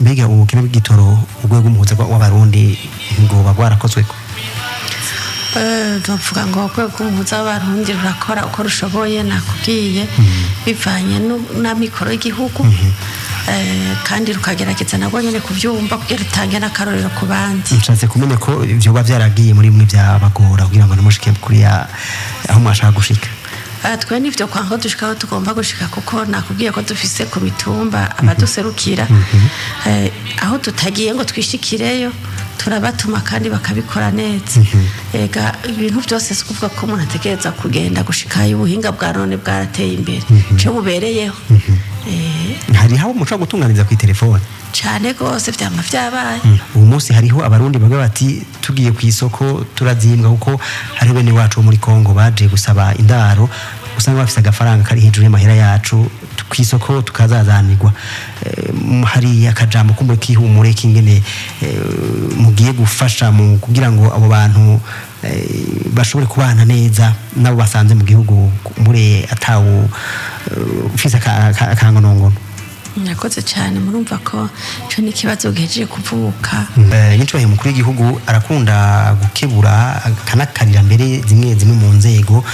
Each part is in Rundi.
Mbega ubukene bw'igitoro, urwego umuhuza w'Abarundi ngo rwarakozweko? Bavuga ngo urwego rw'umuhuza w'Abarundi rurakora uko rushoboye. Nakubwiye, bivanye n'amikoro y'igihugu, kandi rukagerageza nabwo nyine kubyumva kugira rutange n'akarorero ku bandi. Nshatse kumenya ko vyoba vyaragiye muri mwe byabagora kugira ngo ntimushike kuri ya aho mwashaka gushika. Twe nivyo kwanka dushika aho tugomba gushika, kuko nakubwiye ko dufise ku mitumba abaduserukira. Aho tutagiye ngo twishikireyo, turabatuma kandi bakabikora neza. Ega ibintu byose si ukuvuga ko umuntu ategereza kugenda gushikayo. Ubuhinga bwa none bwarateye imbere, ico bubereyeho. Hariho abo mushobora gutunganiriza ku telefone? Cane gose, vyama vyabaye. Ubu munsi hariho Abarundi bavuga bati: "Tugiye ku isoko turazimbwa," kuko hariho bene wacu bo muri Kongo baje gusaba indaro, usanga bafise agafaranga kari hejuru y'amahera yacu, ku isoko tukazazanirwa. Hari akajambo kumbe kihumure k'ingene mugiye gufasha mu kugira ngo abo bantu bashobore kubana neza nabo basanze mu gihugu muri atawu ufise akangonongono? Murakoze cyane. Murumva ko ico ni ikibazo gihejeje kuvuka. Nyicubahiro umukuru w'igihugu arakunda gukebura, akanakarira mbere zimwe zimwe mu nzego.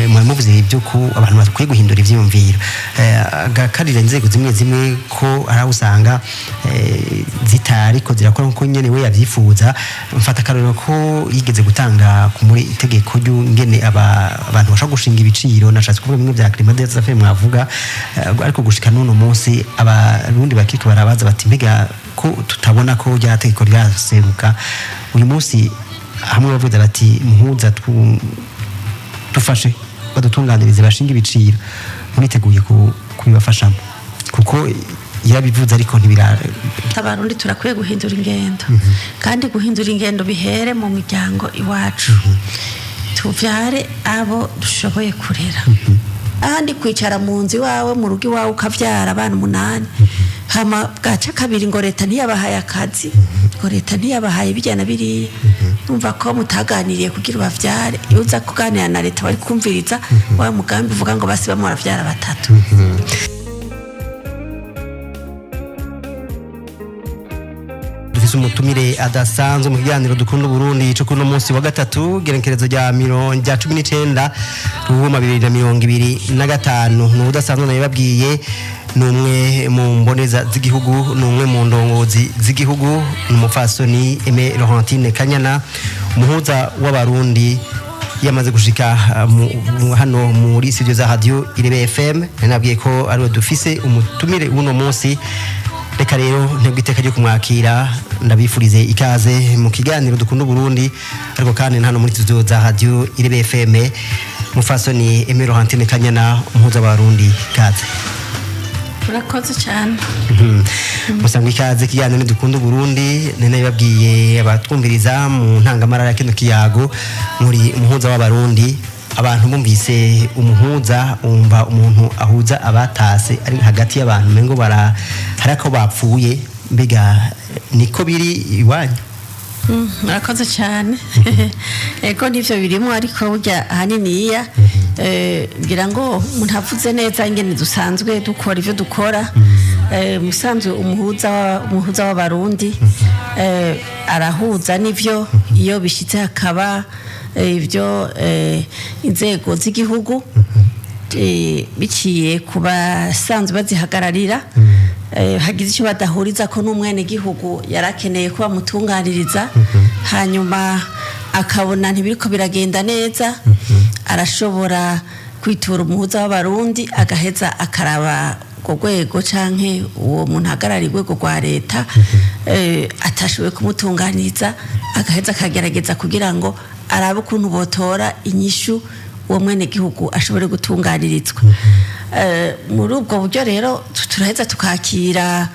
Mwari muvuze ibyo ko abantu bakwiye guhindura ivyiyumviro. Agakarira inzego zimwe zimwe ko hari aho usanga zitariko zirakora nkuko nyene we yavyifuza. Mfata akarorero ko yigeze gutanga muri itegeko ry'ingene abantu bashobora gushinga ibiciro, nashatse kuvuga bimwe vya climat des affaires mwavuga. Ariko gushika n'uno munsi Abarundi bakiriko barabaza bati: "Mbega ko tutabona ko rya tegeko ryaseruka?" Uyu munsi hamwe bavuze bati: "Muhuza, dufashe badutunganirize bashinga ibiciro," muriteguye kubibafashamo? Kuko yarabivuze ariko ntibira Abarundi turakwiye guhindura ingendo, kandi guhindura ingendo bihere mu miryango iwacu. Tuvyare abo dushoboye kurera. Ahandi kwicara mu nzu iwawe, mu rugo iwawe, ukavyara abana 8, hama bwaca kabiri ngo leta ntiyabahaye akazi, ngo leta ntiyabahaye bijya na biriya, numva ko mutaganiriye kugira ubavyare. Iyo uza kuganira na leta, wari kumviriza wa mugambi uvuga ngo basi bamwe baravyara batatu. Dufise umutumire adasanzwe mu kiganiro Dukunda Uburundi cyo kuno munsi wa gatatu, gerekerezo rya rya 19 Ruhuma 2025. Ni udasanzwe nabibabwiye, ni umwe mu mboneza z'igihugu, ni umwe mu ndongozi z'igihugu, ni umupfasoni Aimée Laurentine Kanyana, umuhuza w'Abarundi, yamaze gushika hano muri studio za Radio Irebe FM. Nabwiye ko ariwe dufise umutumire w'uno munsi. Reka rero ntebwe iteka ryo kumwakira, ndabifurize ikaze mu kiganiro Dukunda Uburundi, ariko kandi hano muri studio za Radio Irebe FM. Mufasoni Aimée Laurentine Kanyana, umuhuza w'Abarundi, kaze. Murakoze cyane. Musangwa ikaze. Ikiganiro Dukunda Uburundi, nene babwiye abatwumviriza mu ntangamarara ya kino kiyago, muri umuhuza w'Abarundi. Abantu bumvise umuhuza, wumva umuntu ahuza abatase, ari hagati y'abantu mengo bara hari ako bapfuye. Mbega niko biri iwanyu? Murakoze cyane. Ego, nivyo birimo, ariko burya ahaniniya ngira ngo umuntu avuze neza ingene dusanzwe dukora ivyo dukora. Musanzwe umuhuza w'Abarundi arahuza n'ivyo iyo bishitse hakaba ivyo inzego z'igihugu biciye ku basanzwe bazihagararira, hagize icyo badahuriza ko n'umwenegihugu yarakeneye ko bamutunganiriza, hanyuma akabona ntibiriko biragenda neza, arashobora kwitura umuhuza w'Abarundi, agaheza akaraba urwo rwego canke uwo muntu ahagarariye urwego rwa leta atashoboye kumutunganiriza, agaheza akagerageza kugira ngo arabe ukuntu botora inyishu, uwo mwenegihugu ashobore gutunganirizwa. Muri ubwo buryo rero turaheza tukakira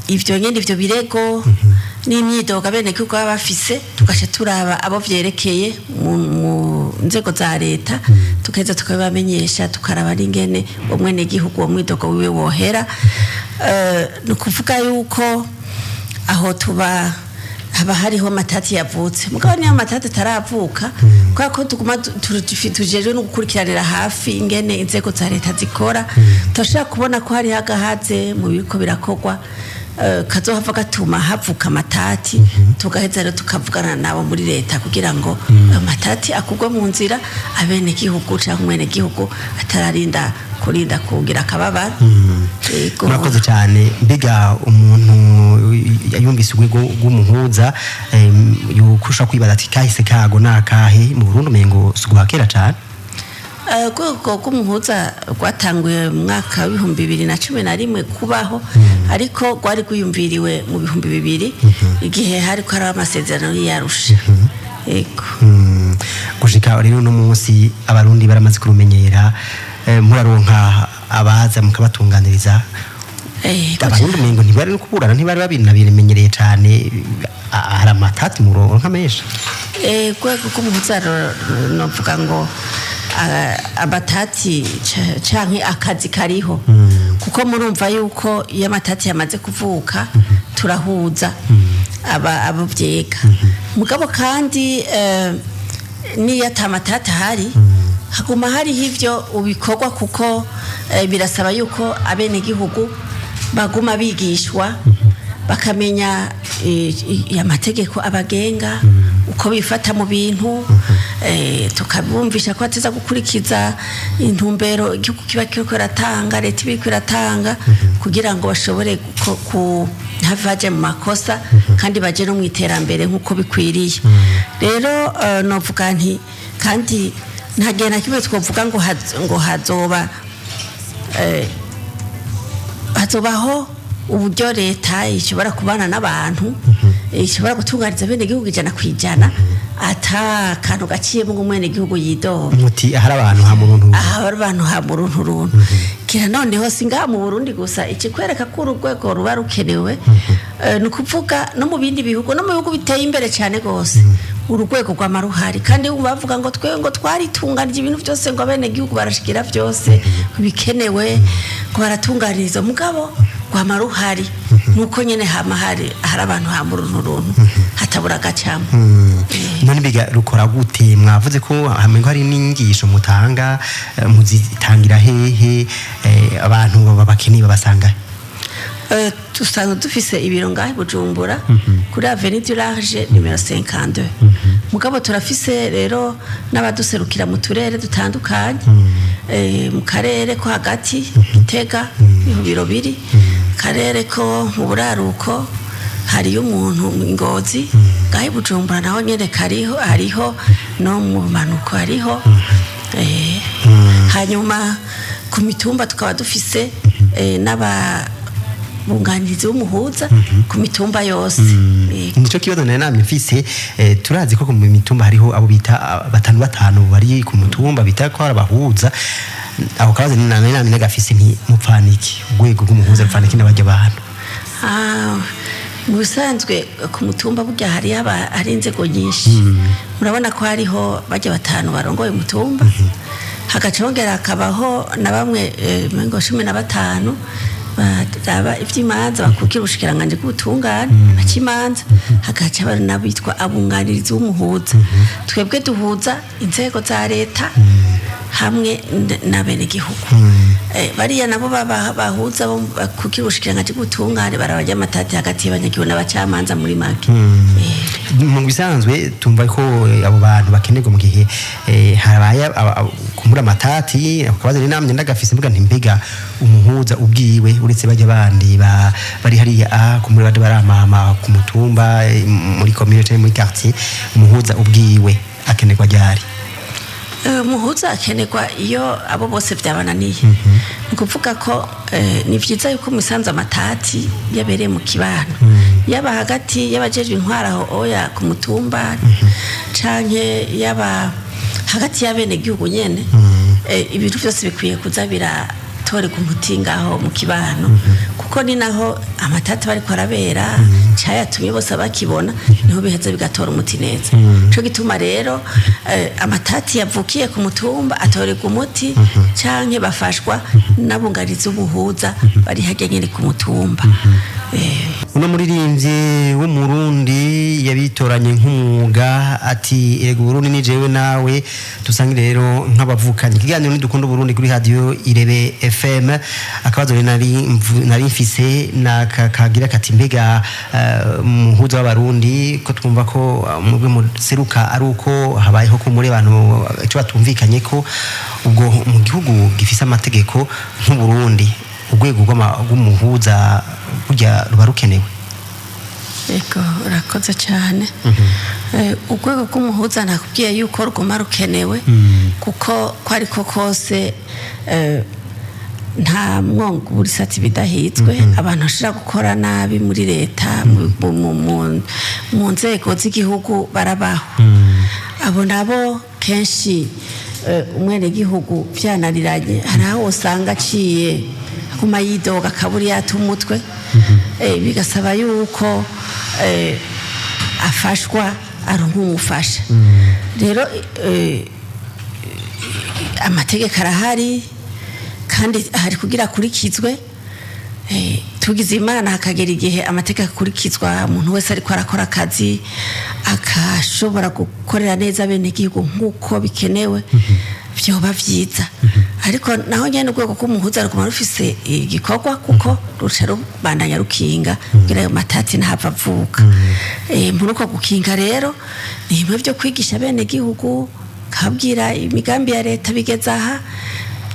ivyo nyene, ivyo birego n'imyidogo abenegihugu baba bafise, tugaca turaba abo vyerekeye mu nzego za leta, tugaheza tukabibamenyesha, tukaraba n'ingene uwo mwenegihugu uwo mwidogo wiwe wohera. Ni ukuvuga yuko aho tuba Haba hariho amatati yavutse, mugabo niyo amatati ataravuka, kubera ko tuguma tujejwe no gukurikiranira hafi ingene inzego za leta zikora, turashobora kubona ko hariho agahaze mu biriko birakorwa kazohava gatuma havuka amatati. Tugaheza rero tukavugana nabo muri leta kugira ngo amatati akugwe mu nzira, abenegihugu canke umwenegihugu atararinda kurinda kugira akababaro. Yego. Murakoze cyane. Mbega umuntu yumvise urwego rw'umuhuza, yuko ushobora kwibaza ati kahise kago ni akahe mu Burundi? Umengo si uguha kera cyane. Urwego rw'umuhuza rwatanguye mu mwaka w'2011 kubaho, ariko rwari rwiyumviriwe mu 2000, igihe hariko hariho amasezerano y'Arusha. Yego. Gushika rero uno munsi Abarundi baramaze kurumenyera, muraronka abaza mukabatunganiriza? Abarundi umengo ntibari no kuburana, ntibari babinabimenyereye cyane. Hari amatati muronka menshi? Urwego rw'umuhuza novuga ngo amatati canke akazi kariho, kuko murumva yuko iyo amatati yamaze kuvuka turahuza abo vyega. Mugabo kandi niyo ata matati ahari, haguma hariho ivyo ubikorwa, kuko birasaba yuko abenegihugu baguma bigishwa, bakamenya amategeko abagenga, uko bifata mu bintu, tukabumvisha ko bateza gukurikiza intumbero igihugu kiba kiriko iratanga, leta iba iriko iratanga, kugira ngo bashobore ntave baje mu makosa kandi baje no mu iterambere nk'uko bikwiriye. Rero novuga nti kandi nta gihe na kimwe twovuga ngo ngo hazoba hazobaho uburyo leta ishobora kubana n'abantu, ishobora gutunganiza bene gihugu 100%, ata kantu gaciyemo ngo umwene gihugu yidoga. Muti ahari abantu ha muruntu. Aha hari abantu ha muruntu runtu. Kira noneho si ngaha mu Burundi gusa. Ikikwereka ko uru rwego ruba rukenewe, ni ukuvuga no mu bindi bihugu, no mu bihugu biteye imbere cyane rwose, uru rwego rw'amaruhari. Kandi bavuga ngo twe ngo twaritunganije ibintu byose, ngo abenegihugu barashigira byose bikenewe, ngo baratunganiriza, mugabo rwama ruhari, nuko nyene hama hari abantu ha muruntu runtu hatabura agacamo. None biga rukora gute? Mwavuze ko hamengo hari n'inyigisho mutanga, muzitangira hehe? Abantu babakeneye babasanga he? Dusanzwe dufise ibiro ngahe i Bujumbura kuri Avenue du Large nimero 52. Mugabo turafise rero n'abaduserukira mu turere dutandukanye. Mu karere ko hagati, Gitega, niho biro biri. Karere ko mu buraruko hariyo umuntu mu Ngozi. Ngahe i Bujumbura naho nyene kariho, hariho no mu manuko hariho. Hanyuma ku mitumba tukaba dufise n'aba bunganizi b'umuhuza ku mitumba yose. Nico kibazo nari namye mfise. Turazi ko ku mitumba hariho abo bita batanu batanu bari ku mutumba, bita ko ari abahuza. Ako kabazo nari namye nagafise, nti mupfana iki, urwego rw'umuhuza rupfana iki n'abarya bantu? Mu bisanzwe ku mutumba burya hariho hari inzego nyinshi. Murabona ko hariho bajya batanu barongoye umutumba, hagaca hongera hakabaho na bamwe mengo 15 baraba ivy'imanza, bakukira ubushikiranganji bw'ubutungane, baca imanza, hagaca bari n'abitwa abunganirizi b'umuhuza. Twebwe duhuza inzego za leta hamwe n'abenegihugu. Bariya nabo bahuza bo bakukira ubushikiranganji bw'ubutungane barabajya amatati hagati y'abanyagihugu n'abacamanza muri make. Mu bisanzwe tumva ko abo bantu bakenerwa mu gihe habaye kumbura amatati. Ako kabazo rero namye ndagafise, mvuga nti mbega umuhuza ubwiwe, uretse bajya bandi bari hariya kumbura bandi baramama ku mutumba, muri commune canke muri quartier, umuhuza ubwiwe akenerwa ryari? Umuhuza akenerwa iyo abo bose byabananiye. Ni ukuvuga ko ni byiza yuko musanze amatati yabereye mu kibano, yaba hagati y'abajejwe intwaro aho oya ku mutumba, canke yaba hagati y'abenegihugu nyene, ibintu byose bikwiye kuza biratorerwa umuti ngaho mu kibano, kuko ni naho amatati bariko arabera cayatumye bose bakibona, niho biheza bigatora umuti neza. Ico gituma rero amatati yavukiye ku mutumba atorerwa umuti canke bafashwa n'abungarizi b'ubuhuza bari harya nyene ku mutumba. Uno muririmbyi w'Umurundi yabitoranye nk'umwuga, ati erega Uburundi ni jewe nawe, dusange rero nk'abavukanyi. Ikiganiro nidukunda Uburundi kuri radio Irebe FM. Akabazo rero nari mfise kagira kati: mbega muhuza w'Abarundi, ko twumva ko mubwe museruka ari uko habayeho ko muri abantu ico batumvikanye, ko ubwo mu gihugu gifise amategeko nk'Uburundi, urwego rw'umuhuza burya ruba rukenewe? Yego, urakoze cyane. Urwego rw'umuhuza nakubwiye yuko ruguma rukenewe, kuko ko ariko kose nta mwongo burisati bidahitswe. Abantu bashobora gukora nabi muri leta, mu nzego z'igihugu barabaho. Abo nabo kenshi umwenegihugu byananiranye, hari aho usanga aciye aguma yidoga, akabura yata umutwe. Bigasaba yuko afashwa, aronka umufasha. Rero amategeko arahari kandi hari kugira akurikizwe. Tugize Imana hakagera igihe amategeko akurikizwa, umuntu wese ariko arakora akazi akashobora gukorera neza bene igihugu nk'uko bikenewe, vyoba vyiza. Ariko naho nyene urwego rw'umuhuza ruguma rufise igikorwa, kuko ruca rubandanya rukinga kugira ayo matati ntahava avuka. Muri uko gukinga rero ni bimwe vyo kwigisha bene gihugu, kabwira imigambi ya leta bigeze aha,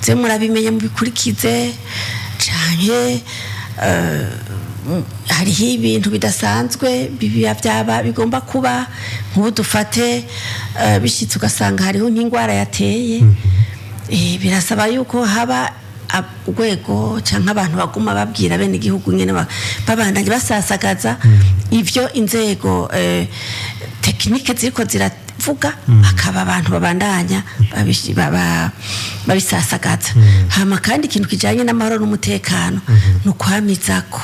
ze murabimenya mubikurikize, canke hariho ibintu bidasanzwe biba byaba bigomba kuba, nk'ubu dufate bishitse ugasanga hariho nk'indwara yateye. Birasaba yuko haba urwego canke abantu baguma babwira bene igihugu nyene, babandanya basasagaza ivyo inzego techniques ziriko ziravuga, hakaba abantu babandanya babisasagaza. Hama kandi ikintu kijanye n'amahoro n'umutekano ni ukwamizako,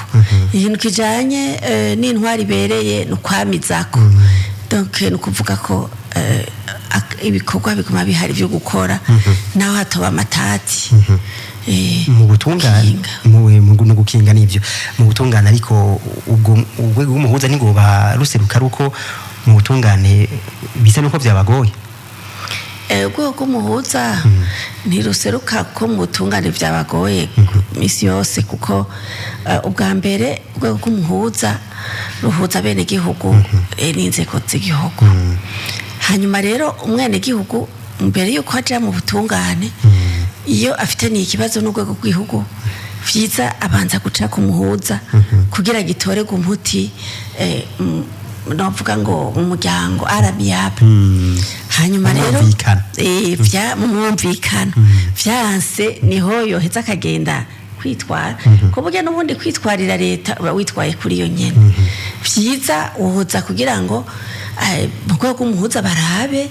ikintu kijanye n'intwari ibereye ni ukwamizako. Donc ni ukuvuga ko ibikorwa biguma bihari byo gukora naho hatoba amatati. Mu butungane, gukinga. Mu gukinga nivyo mu butungane, ariko ubwo urwego rw'umuhuza ntigoba ruseruka ari uko mu butungane bisa nuko byabagoye? Urwego rw'umuhuza ntiruseruka ko mu butungane byabagoye misi yose, kuko ubwa mbere urwego rw'umuhuza ruhuza abenegihugu n'inzego z'igihugu. Hanyuma rero umwenegihugu mbere yuko aja mu butungane, iyo afitaniye ikibazo n'urwego rw'igihugu, vyiza abanza guca ku muhuza kugira gitorerwe umuti, novuga ngo mu muryango à l'amiable. Hanyuma rero Mumvikana. Vya mu mwumvikano vyanse, niho yoheza akagenda kwitwara, ko burya n'ubundi kwitwarira leta uba witwaye kuri iyo nyene. Vyiza uhuza kugira ngo mu rwego rw'umuhuza barabe,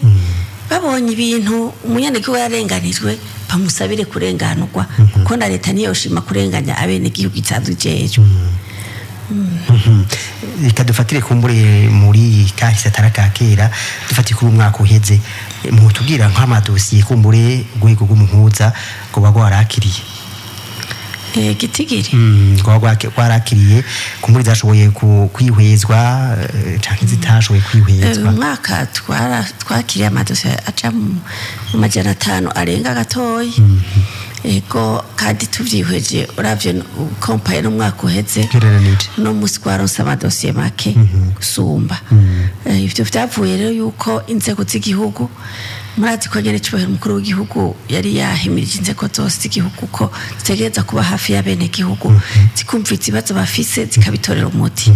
babonye ibintu umunyagihugu yarenganijwe, bamusabire kurenganurwa, kuko na leta niyo shima kurenganya abenegihugu isanzwe ijejwe. Reka dufatire kumbure muri kahise atari aka kera, dufatire kuri umwaka uheze, mutubwira nk'amadosiye kumbure urwego rw'umuhuza rwoba rwarakiriye? Gitigiri? Rwoba rwarakiriye kumbure zashoboye kwihwezwa canke zitashoboye kwihwezwa. Uyu mwaka twakiriye amadosiye aca mu 500 arenga gatoyi. Ego, kandi tuvyihweje, uravye compaye n'umwaka uheze, Ugereranije. no musi twaronse amadosiye make gusumba. Ivyo vyavuye rero yuko inzego z'igihugu, murazi ko nyene cubahiro umukuru w'igihugu yari yahimirije inzego zose z'igihugu ko zitegereza kuba hafi y'abenegihugu, zikumva ibibazo bafise, zikabitorera umuti.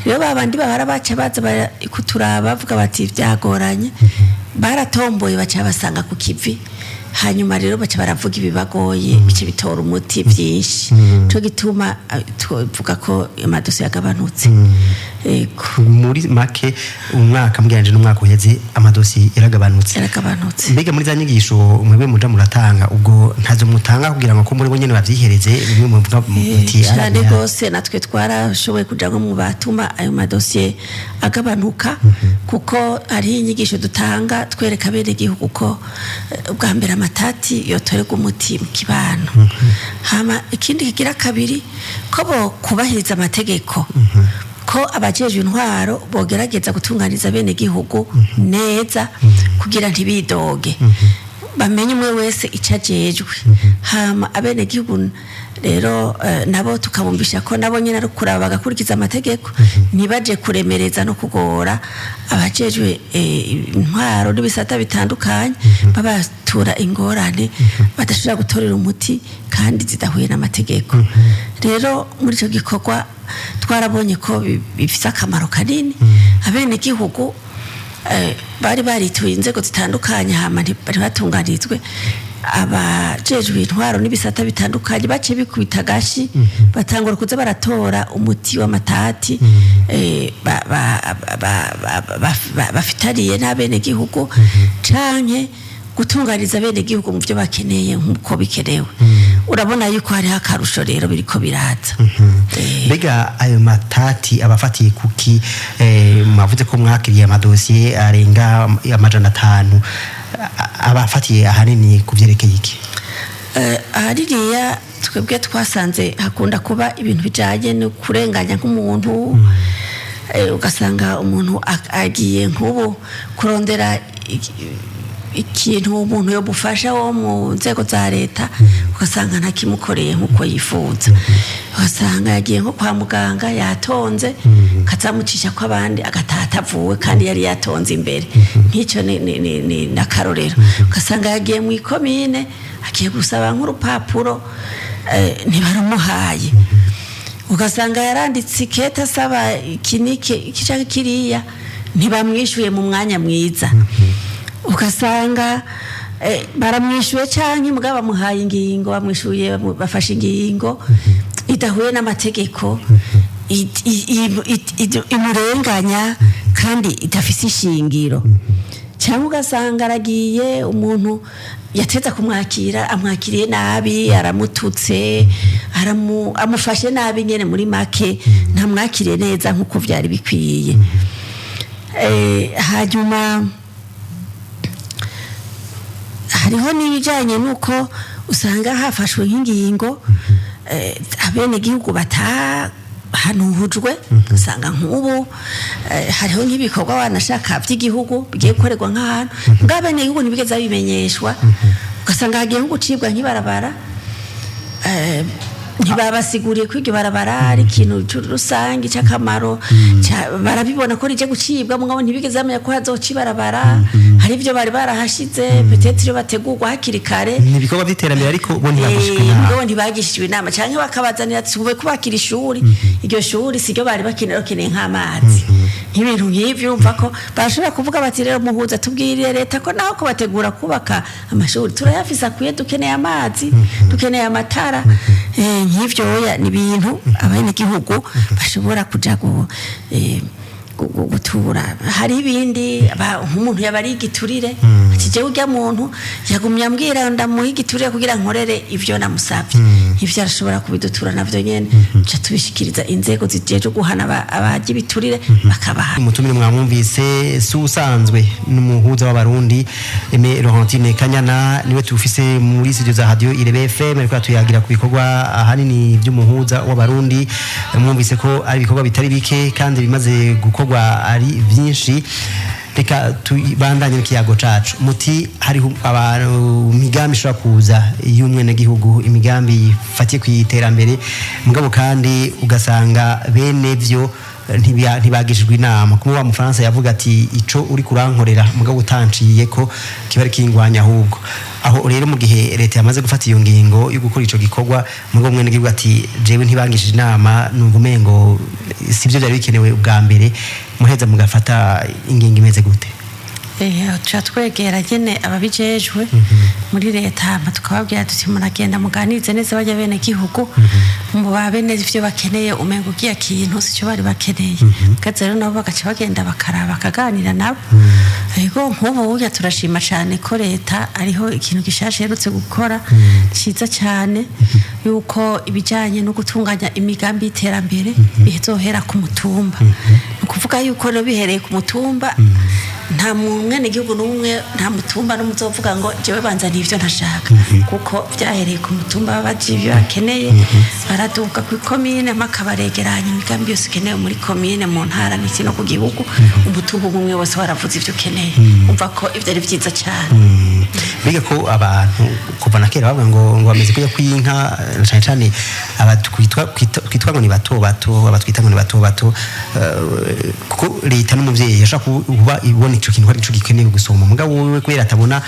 Rero babandi bahora baca baza kuturaba bavuga bati byagoranye, baratomboye, baca basanga ku kivi. Hanyuma rero baca baravuga ibibagoye, bice bitora umuti byinshi. Cyo gituma tuvuga ko amadosiye yagabanutse. Yego. Muri make, umwaka mugereranyije n'umwaka uheze, amadosiye yaragabanutse. Yaragabanutse. Mbega muri za nyigisho mwebwe muja muratanga, ubwo ntazo mutanga kugira ngo ko muri bo nyene bavyihereze, bimwe muvuga muti Cyane "Ara, rwose, natwe twarashoboye kuja nko mu batuma ayo madosiye agabanuka, kuko hariho inyigisho dutanga twereka abenegihugu ko ubwa mbere amatati yotorerwa umuti mu kibano, hama ikindi kigira kabiri ko bo kubahiriza amategeko, ko abajejwe intwaro bogerageza gutunganiza abenegihugu neza kugira ntibidoge, bamenye umwe wese icyo ajejwe. Hama abenegihugu rero nabo tukabumvisha ko nabo nyine ari kuraba bagakurikiza amategeko, ntibaje kuremereza no kugora abajejwe intwaro n'ibisata bitandukanye, babatura ingorane badashobora gutorera umuti kandi zidahuye n'amategeko. Rero muri icyo gikorwa twarabonye ko bifise akamaro kanini. Abenegihugu bari barituye inzego zitandukanye, hama ntibatunganirizwe, abajejwe intwaro n'ibisata bitandukanye baciye bikubita agashi, batangura kuza baratora umuti w'amatati bafitaniye n'abenegihugu, canke gutunganiza abenegihugu mu byo bakeneye nk'uko bikenewe. Urabona yuko hariho akarusho rero biriko biraza. Mbega ayo matati abafatiye kuki? Mwavuze ko mwakiriye amadosiye arenga 500, abafatiye ahanini ku vyerekeye iki? Ahaririya twebwe twasanze hakunda kuba ibintu bijanye no kurenganya nk'umuntu. Ugasanga umuntu agiye nk'ubu kurondera ikintu umuntu yomufasha wo mu nzego za leta, ugasanga ntakimukoreye nk'uko yifuza. Ugasanga yagiye nko kwa muganga, yatonze, kazamucisha ko abandi, agataha atavuwe kandi yari yatonze imbere. Nk'icyo ni n'akarorero. Ugasanga yagiye mu ikomine, agiye gusaba nk'urupapuro, ntibarumuhaye. Ugasanga yaranditse ikete asaba iki n'iki, iki canke kiriya, ntibamwishuye mu mwanya mwiza. Ugasanga baramwishuye canke mugabo bamuhaye ingingo, bamwishuye, bafashe ingingo idahuye n'amategeko, imurenganya kandi idafise ishingiro. Cyangwa ugasanga aragiye, umuntu yateza kumwakira amwakiriye nabi, aramututse, amufashe nabi nyene, muri make ntamwakiriye neza nk'uko vyari bikwiye. Hanyuma hariho n'ibijyanye n'uko usanga hafashwe nk'ingingo abenegihugu batahanuhujwe. Usanga nk'ubu hariho nk'ibikorwa wanashaka by'igihugu bigiye gukorerwa nk'ahantu, mbwa abenegihugu ntibigeze babimenyeshwa. Ugasanga hagiye nko gucibwa nk'ibarabara, ntibabasiguriye ko iryo barabara ari ikintu rusange cy'akamaro. Barabibona ko rije gucibwa, mugabo ntibigeze bamenya ko hazoca ibarabara. Hari ibyo bari barahashize, peut-être iyo bategurwa hakiri kare. Ni ibikorwa by'iterambere, ariko bo ntibagishijwe inama. Mugabo ntibagishijwe inama, cyangwa bakabazanira ati "Tube kubakira ishuri", iryo shuri siryo bari bakeneye, bakeneye nk'amazi, nk'ibintu nk'ivyo. Urumva ko bashobora kuvuga bati "Rero muhuza, tubwirire leta ko naho kubategura kubaka amashuri turayafise akwiye, dukeneye amazi, dukeneye amatara." Nk'ivyo oya, ni ibintu abenegihugu bashobora kuja gutura. Hari ibindi, nk'umuntu yaba ari igiturire, ati "Jewe urya muntu yagumye ambwira ndamuha igiturire kugira nkorere ivyo namusavye." Ivyo arashobora kubidutura navyo nyene, tuca tubishikiriza inzego zijejwe guhana abarya ibiturire, bakabaha. Umutumire mwamwumvise, si usanzwe, n'umuhuza w'Abarundi Aimée Laurentine Kanyana, niwe tufise muri studio za Radio Irebe FM, ariko tuyagira ku bikorwa ahanini by'umuhuza w'Abarundi. Mwumvise ko ari ibikorwa bitari bike kandi bimaze gukorwa ari byinshi. Reka tubandanye n'ikiyago cacu. Muti hariho abantu, imigambi ishobora kuza y'umwenegihugu, imigambi ifatiye ku iterambere, mugabo kandi ugasanga bene vyo ntibagishijwe inama. Kuma wa mufaransa yavuga ati "Ico uri kurankorera mugabo utanciye ko kiba ari kingwanya." Ahubwo aho rero, mu gihe leta yamaze gufata iyo ngingo yo gukora ico gikorwa, mugabo umwenegihugu ati "Jewe ntibangishije inama, numva umengo sivyo byari bikenewe ubwa mbere", muheza mugafata ingingo imeze gute? Tuca twegera nyene ababijejwe muri leta, hama tukababwira tuti muragenda muganirize neza barya bene gihugu, mubabe neza ivyo bakeneye, umengo ugiye kintu sico bari bakeneye. Kaza rero nabo bagaca bagenda bakaraba, bakaganira nabo. Ego, nk'ubu burya turashima cane ko leta ariho ikintu gishasha iherutse gukora ciza cane, yuko ibijanye no gutunganya imigambi y'iterambere bizohera ku mutumba. Ni ukuvuga yuko rero bihereye ku mutumba, nta mwenegihugu n'umwe, nta mutumba n'umwe uzovuga ngo jewe banzaniye ivyo ntashaka, kuko vyahereye ku mutumba, baba bazi ivyo bakeneye, baraduga ku ikomine mpaka baregeranya imigambi yose ikenewe muri komine, mu ntara n'iki no ku gihugu. Umutumba umwe wose waravuze ivyo ukeneye. Umva ko ivyo ari vyiza cane. Biga ko abantu kuva na kera bavuga ngo bameze kujya kw'inka, cane cane abatwitwa kwitwa ngo ni bato bato, abatwita ngo ni bato bato, kuko leta n'umuvyeyi yashaka kuba ibona ico kintu ari ico gikenewe gusoma, mugabo wewe kubera atabona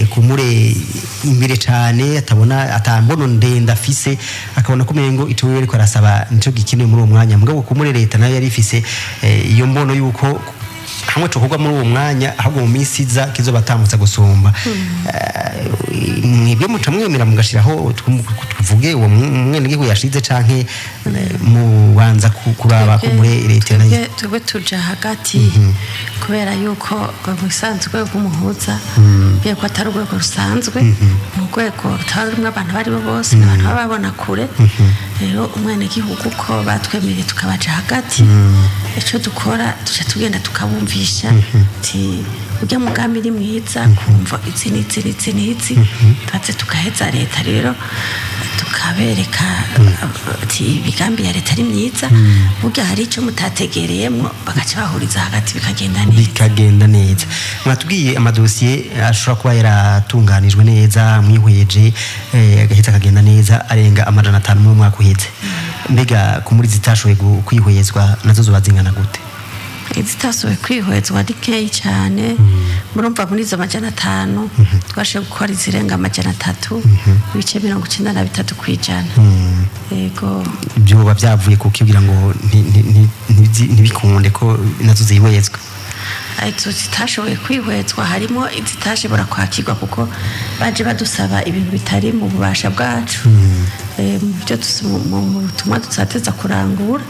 kumure imbere cane, atabona atambono ndende afise, akabona ko umengo ico wewe ariko arasaba nico gikenewe muri uwo mwanya. Mugabo kumure leta nayo yari ifise iyo mbono yuko hamwe cokorwa muri uwo mwanya, ahubwo mu minsi iza kizobatambutsa gusumba. Mwebwe muca mwemera mugashiraho, tuvuge uwo mwenegihugu yashize, canke mubanza kuraba ko muri leta nayo? Twebwe tuja hagati, kubera yuko mu bisanzwe urwego rw'umuhuza biye ko atari urwego rusanzwe, ni urwego rutaba rurimo abantu abo aribo bose, ni abantu baba babona kure. Rero umwenegihugu ko batwemereye tukabaja hagati, icyo dukora tuca tugenda tukabumvisha ati urya mugambi ni mwiza kumva izi n'izi n'izi n'izi, tubatse tugaheza leta rero tukabereka ati imigambi ya leta ari myiza, burya hari icyo mutategereyemo, bagaca bahuriza hagati bikagenda neza. Bikagenda neza. Mwatubwiye amadosiye ashobora kuba yaratunganijwe neza mwihweje, agahita akagenda neza, arenga 500 mu mwaka uheze. Mbega kumuri zitashoboye kwihwezwa nazo zoba zingana gute? Izitasohoye kwihwezwa ni nkeyi cyane. Murumva muri izo 500 twashe gukora izirenga 300, 93%. Yego. Byoba byavuye kuko kugira ngo ntibikunde ko nazo zihwezwa? Izo zitashoboye kwihwezwa harimo izitashobora kwakirwa kuko baje badusaba ibintu bitari mu bubasha bwacu, mu byo mu butumwa dusateza kurangura.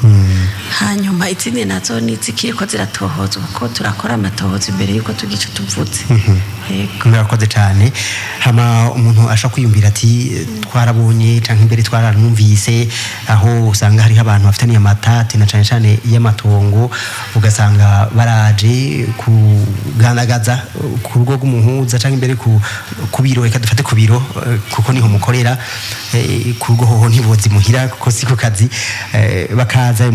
Hanyuma izindi nazo ni izikiriko ziratohozwa, kuko turakora amatohoza imbere y'uko tugira ico tuvuze. Yego. Murakoze cyane. Hama umuntu ashobora kwiyumvira ati twarabonye canke imbere twaranumvise aho usanga hariho abantu bafitaniye amatati na cane cane y'amatongo, ugasanga baraje kuganagaza ku rugo rw'umuhuza canke imbere ku biro, reka dufate ku biro, kuko niho mukorera, ku rugo hoho ntibozi muhira kuko si ku kazi, bakaza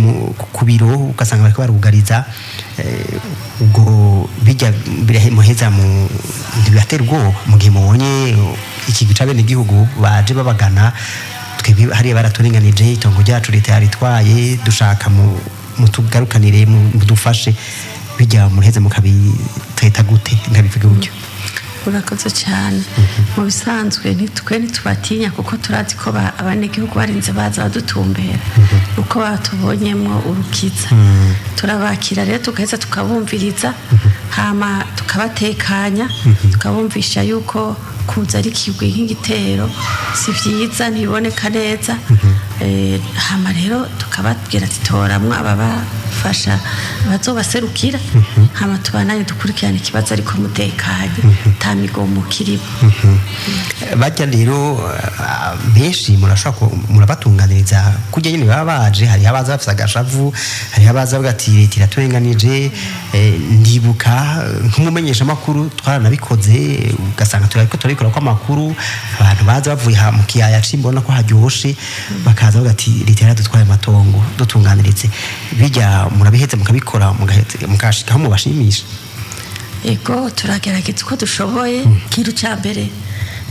ku biro ugasanga bariko barugariza, ubwo bijya muheza mu ntibibatera ubwoba mu gihe mubonye ikigwi c'abenegihugu baje babagana, twebwe hariya baraturenganije, itongo ryacu leta yaritwaye, dushaka mutugarukanire, mudufashe, bijya muheze mukabiteta gute, ndabivuge gutyo? Urakoze cyane. Mu bisanzwe ntitwe ntitubatinya, kuko turazi ko abanyagihugu barinze baza badutumbera uko batubonyemo urukiza. Turabakira rero tugaheza tukabumviriza, hama tukabatekanya, tukabumvisha yuko kuza ari ikigwi nk'igitero si byiza, ntibiboneka neza. Hama rero tukababwira ati toramwo ababafasha bazobaserukira, hama tubananye dukurikirane ikibazo ariko mutekanye, nta migomo kirimo. Bajya rero benshi murashobora murabatunganiriza kurya nyine baba baje. Hariho abaza bafise agashavu, hariho abaza bavuga ati leta iraturenganije. Ndibuka nk'umumenyeshamakuru twaranabikoze, ugasanga turariko turabikora ko amakuru, abantu baza bavuye mu kiyaya cimbona ko haryoshe, bakaza bavuga ati leta yaradutwaye amatongo, dutunganiritse. Bijya murabiheze mukabikora, mukashikaho mubashimisha? Ego, turagerageza uko dushoboye. Ikintu cya mbere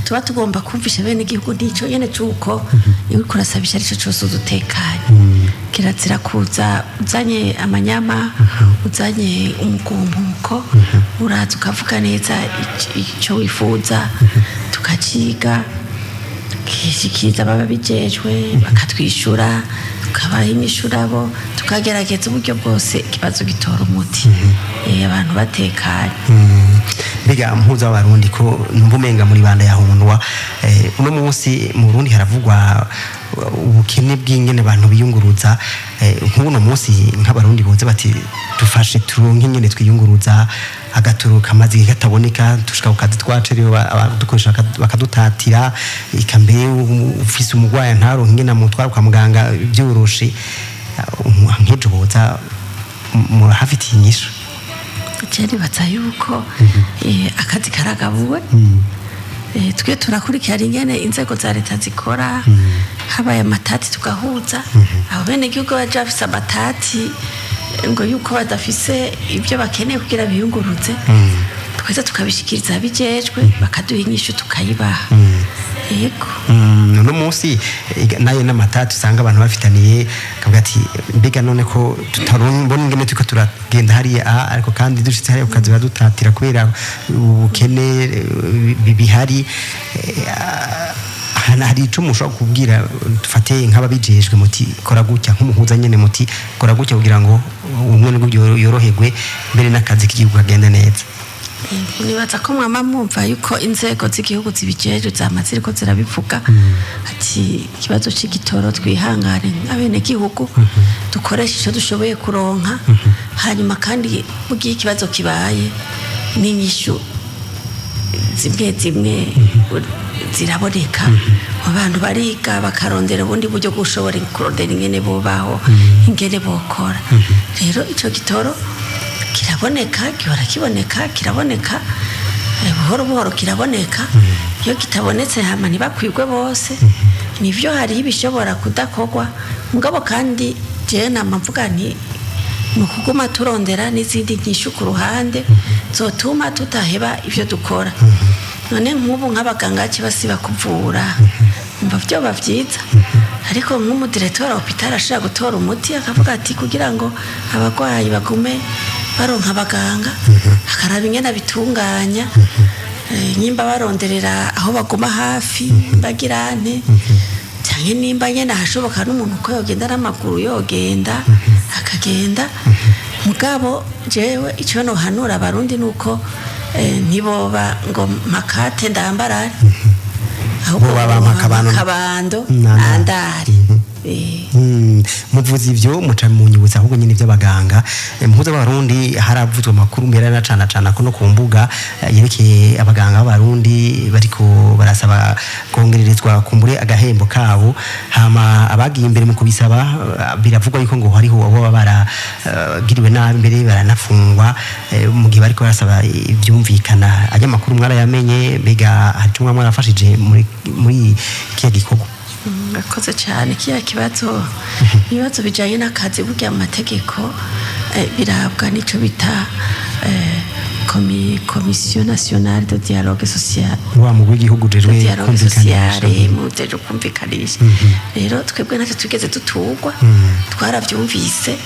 tuba tugomba kumvisha bene igihugu n'icyo nyene c'uko iyo uriko urasabisha arico cose udutekanye, kirazira kuza uzanye amanyama, uzanye umugumuko. Uraza ukavuga neza ico wifuza, tukaciga, tukishikiriza ababa bijejwe, bakatwishura, tukabaha inyishurabo. Tukagerageza uburyo bwose ikibazo gitora umuti. Abantu batekanye. Mbega mpuza w'Abarundi, ko numva umenga muri banda yahundwa, uno munsi mu Burundi haravugwa ubukene bw'ingene abantu biyunguruza. Nk'uno munsi nk'Abarundi boze bati dufashe turonke ingene twiyunguruza, agaturuka amazi kataboneka, tushika ku kazi twacerewe, abadukoresha bakadutatira, eka mbere ufise umugwayi ntaronke ingene amutwara kwa muganga vyoroshe. Nk'ejo boza murahafitiye inyishu? Je nibaza yuko akazi karagabuwe. Twe turakurikirana ingene inzego za leta zikora. Habaye amatati tugahuza abo bene gihugu baje bafise amatati, ngo yuko badafise ibyo bakeneye kugira biyunguruze, twese tukabishikiriza abijejwe, bakaduha inyishu tukayibaha, yego. Uno munsi nayo n'amatati usanga abantu bafitaniye, akavuga ati mbega none ko tutarabona ingene turiko turagenda hariya aha, ariko kandi dushitse hariya ku kazi baradutatira kubera ubukene bihari. Hari ico mushobora kubwira, dufate nk'ababijejwe, muti kora gutya, nk'umuhuza nyene, muti kora gutya kugira ngo umwe yoroherwe, mbere n'akazi k'igihugu kagende neza? Nibaza ko mwama mwumva yuko inzego z'igihugu zibijejwe zama ziriko zirabivuga ati ikibazo c'igitoro, twihangane nk'abenegihugu, dukoreshe ico dushoboye kuronka. Hanyuma kandi mugihe ikibazo kibaye, n'inyishu zimwe zimwe ziraboneka. Abantu bariga, bakarondera ubundi buryo bwo gushobora kurondera ingene bubaho, ingene bokora. Rero ico gitoro kiraboneka, gihora kiboneka, kiraboneka, buhoro buhoro kiraboneka. Iyo kitabonetse hama ntibakwigwe bose, nivyo hariho ibishobora kudakorwa. Mugabo kandi jewe nama mvuga nti ni ukuguma turondera n'izindi nyishu ku ruhande zotuma tutaheba ivyo dukora. None nk'ubu nk'abaganga bace basiba kuvura, umva vyoba vyiza? Ariko nk'umudirektora wa hôpital ashobora gutora umuti, akavuga ati kugira ngo abarwayi bagume baronka abaganga, akaraba ingene abitunganya. Nyimba baronderera aho baguma hafi, bagirante, canke nimba nyene ahashoboka n'umuntu ko yogenda n'amaguru, yogenda akagenda. Mugabo jewe ico nohanura Abarundi nuko ntiboba ngo makate ndambarare, ahubwo Boba boba mpakabando makabando nandare. Nandare. Muvuze ivyo, muca munyibutsa ahubwo nyine ivy'abaganga. Muhuza b'Abarundi, haravuzwe amakuru mbere na cana cana ko no ku mbuga, yerekeye abaganga b'Abarundi bariko barasaba kongererezwa kumbure agahembo kabo. Hama abagiye imbere mu kubisaba, biravugwa yuko ngo hariho abo baba baragiriwe nabi, mbere baranafungwa, mu gihe bariko barasaba ivyumvikana. Ajya amakuru mwarayamenye? Mbega hari ico mwaba mwarafashije muri kiya gikorwa? Murakoze cyane. Kiya kibazo, ibibazo bijyanye n'akazi, burya mu mategeko birabwa n'icyo bita Commission nationale de dialogue social. Wa mugwi w'igihugu ujejwe Dialogue kumvikanisha. sociale, mujejwe kumvikanisha. Rero twebwe ntacyo tugeze dutugwa. Twarabyumvise,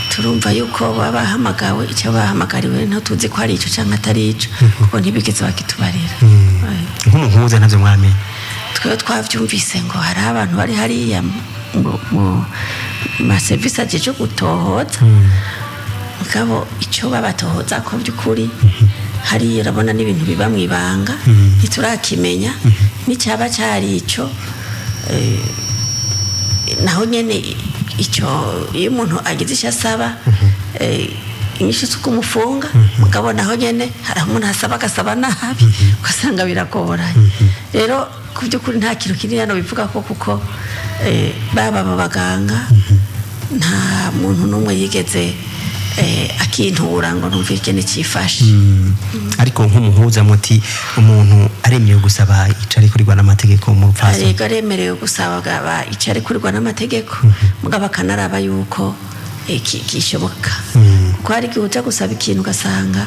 turumva yuko baba bahamagawe. Icyo bahamagariwe ntituzi ko ari ico canke atari ico, kuko ntibigeze bakitubarira. Nk'umuhuza ntavyo mwamenye? Twebwe twavyumvise ngo hari abantu bari hariya mu maserivisi ajeje gutohoza. Mugabo icyo babatohoza ko by'ukuri hariya, urabona n'ibintu biba mu ibanga, ntiturakimenya n'icyaba cyari ico. Naho nyene icyo iyo umuntu agize icyo asaba, inyishu si ukumufunga. Mugabo naho nyene hari aho umuntu asaba, agasaba nabi, ugasanga biragoranye. Rero ku by'ukuri nta kintu kinini hano bivuga ko, kuko baba abo baganga, nta muntu n'umwe yigeze akintura ngo numve ikene cyifashe. Ariko nk'umuhuza muti umuntu aremerewe gusaba ico arikurirwa n'amategeko mu rupfaso? Ariko aremerewe gusaba icyo arikurirwa n'amategeko, mugabo akanaraba yuko gishoboka, kuko hari igihe uja gusaba ikintu ugasanga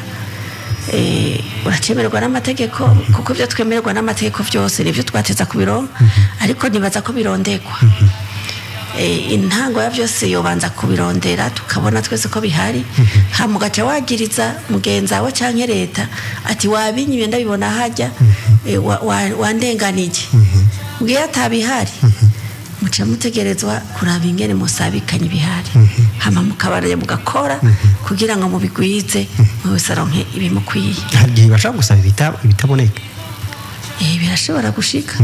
uracemererwa n'amategeko, kuko ibyo twemererwa n'amategeko byose nibyo twateza kubironka. Ariko nibaza ko birondegwa. Intango ya byose yobanza kubirondera, tukabona twese ko bihari, hama ugaca wagiriza mugenzi wawe canke leta ati wabinyimye, ndabibona hajya, wandenganije. Mbwiye atabihari, muca mutegerezwa kuraba ingene musabikanya ibihari. Hama mukabaraya mugakora kugira ngo mubigwize, mwe wese aronke ibimukwiye. Hari igihe bashobora gusaba ibitaboneka. Birashobora gushika.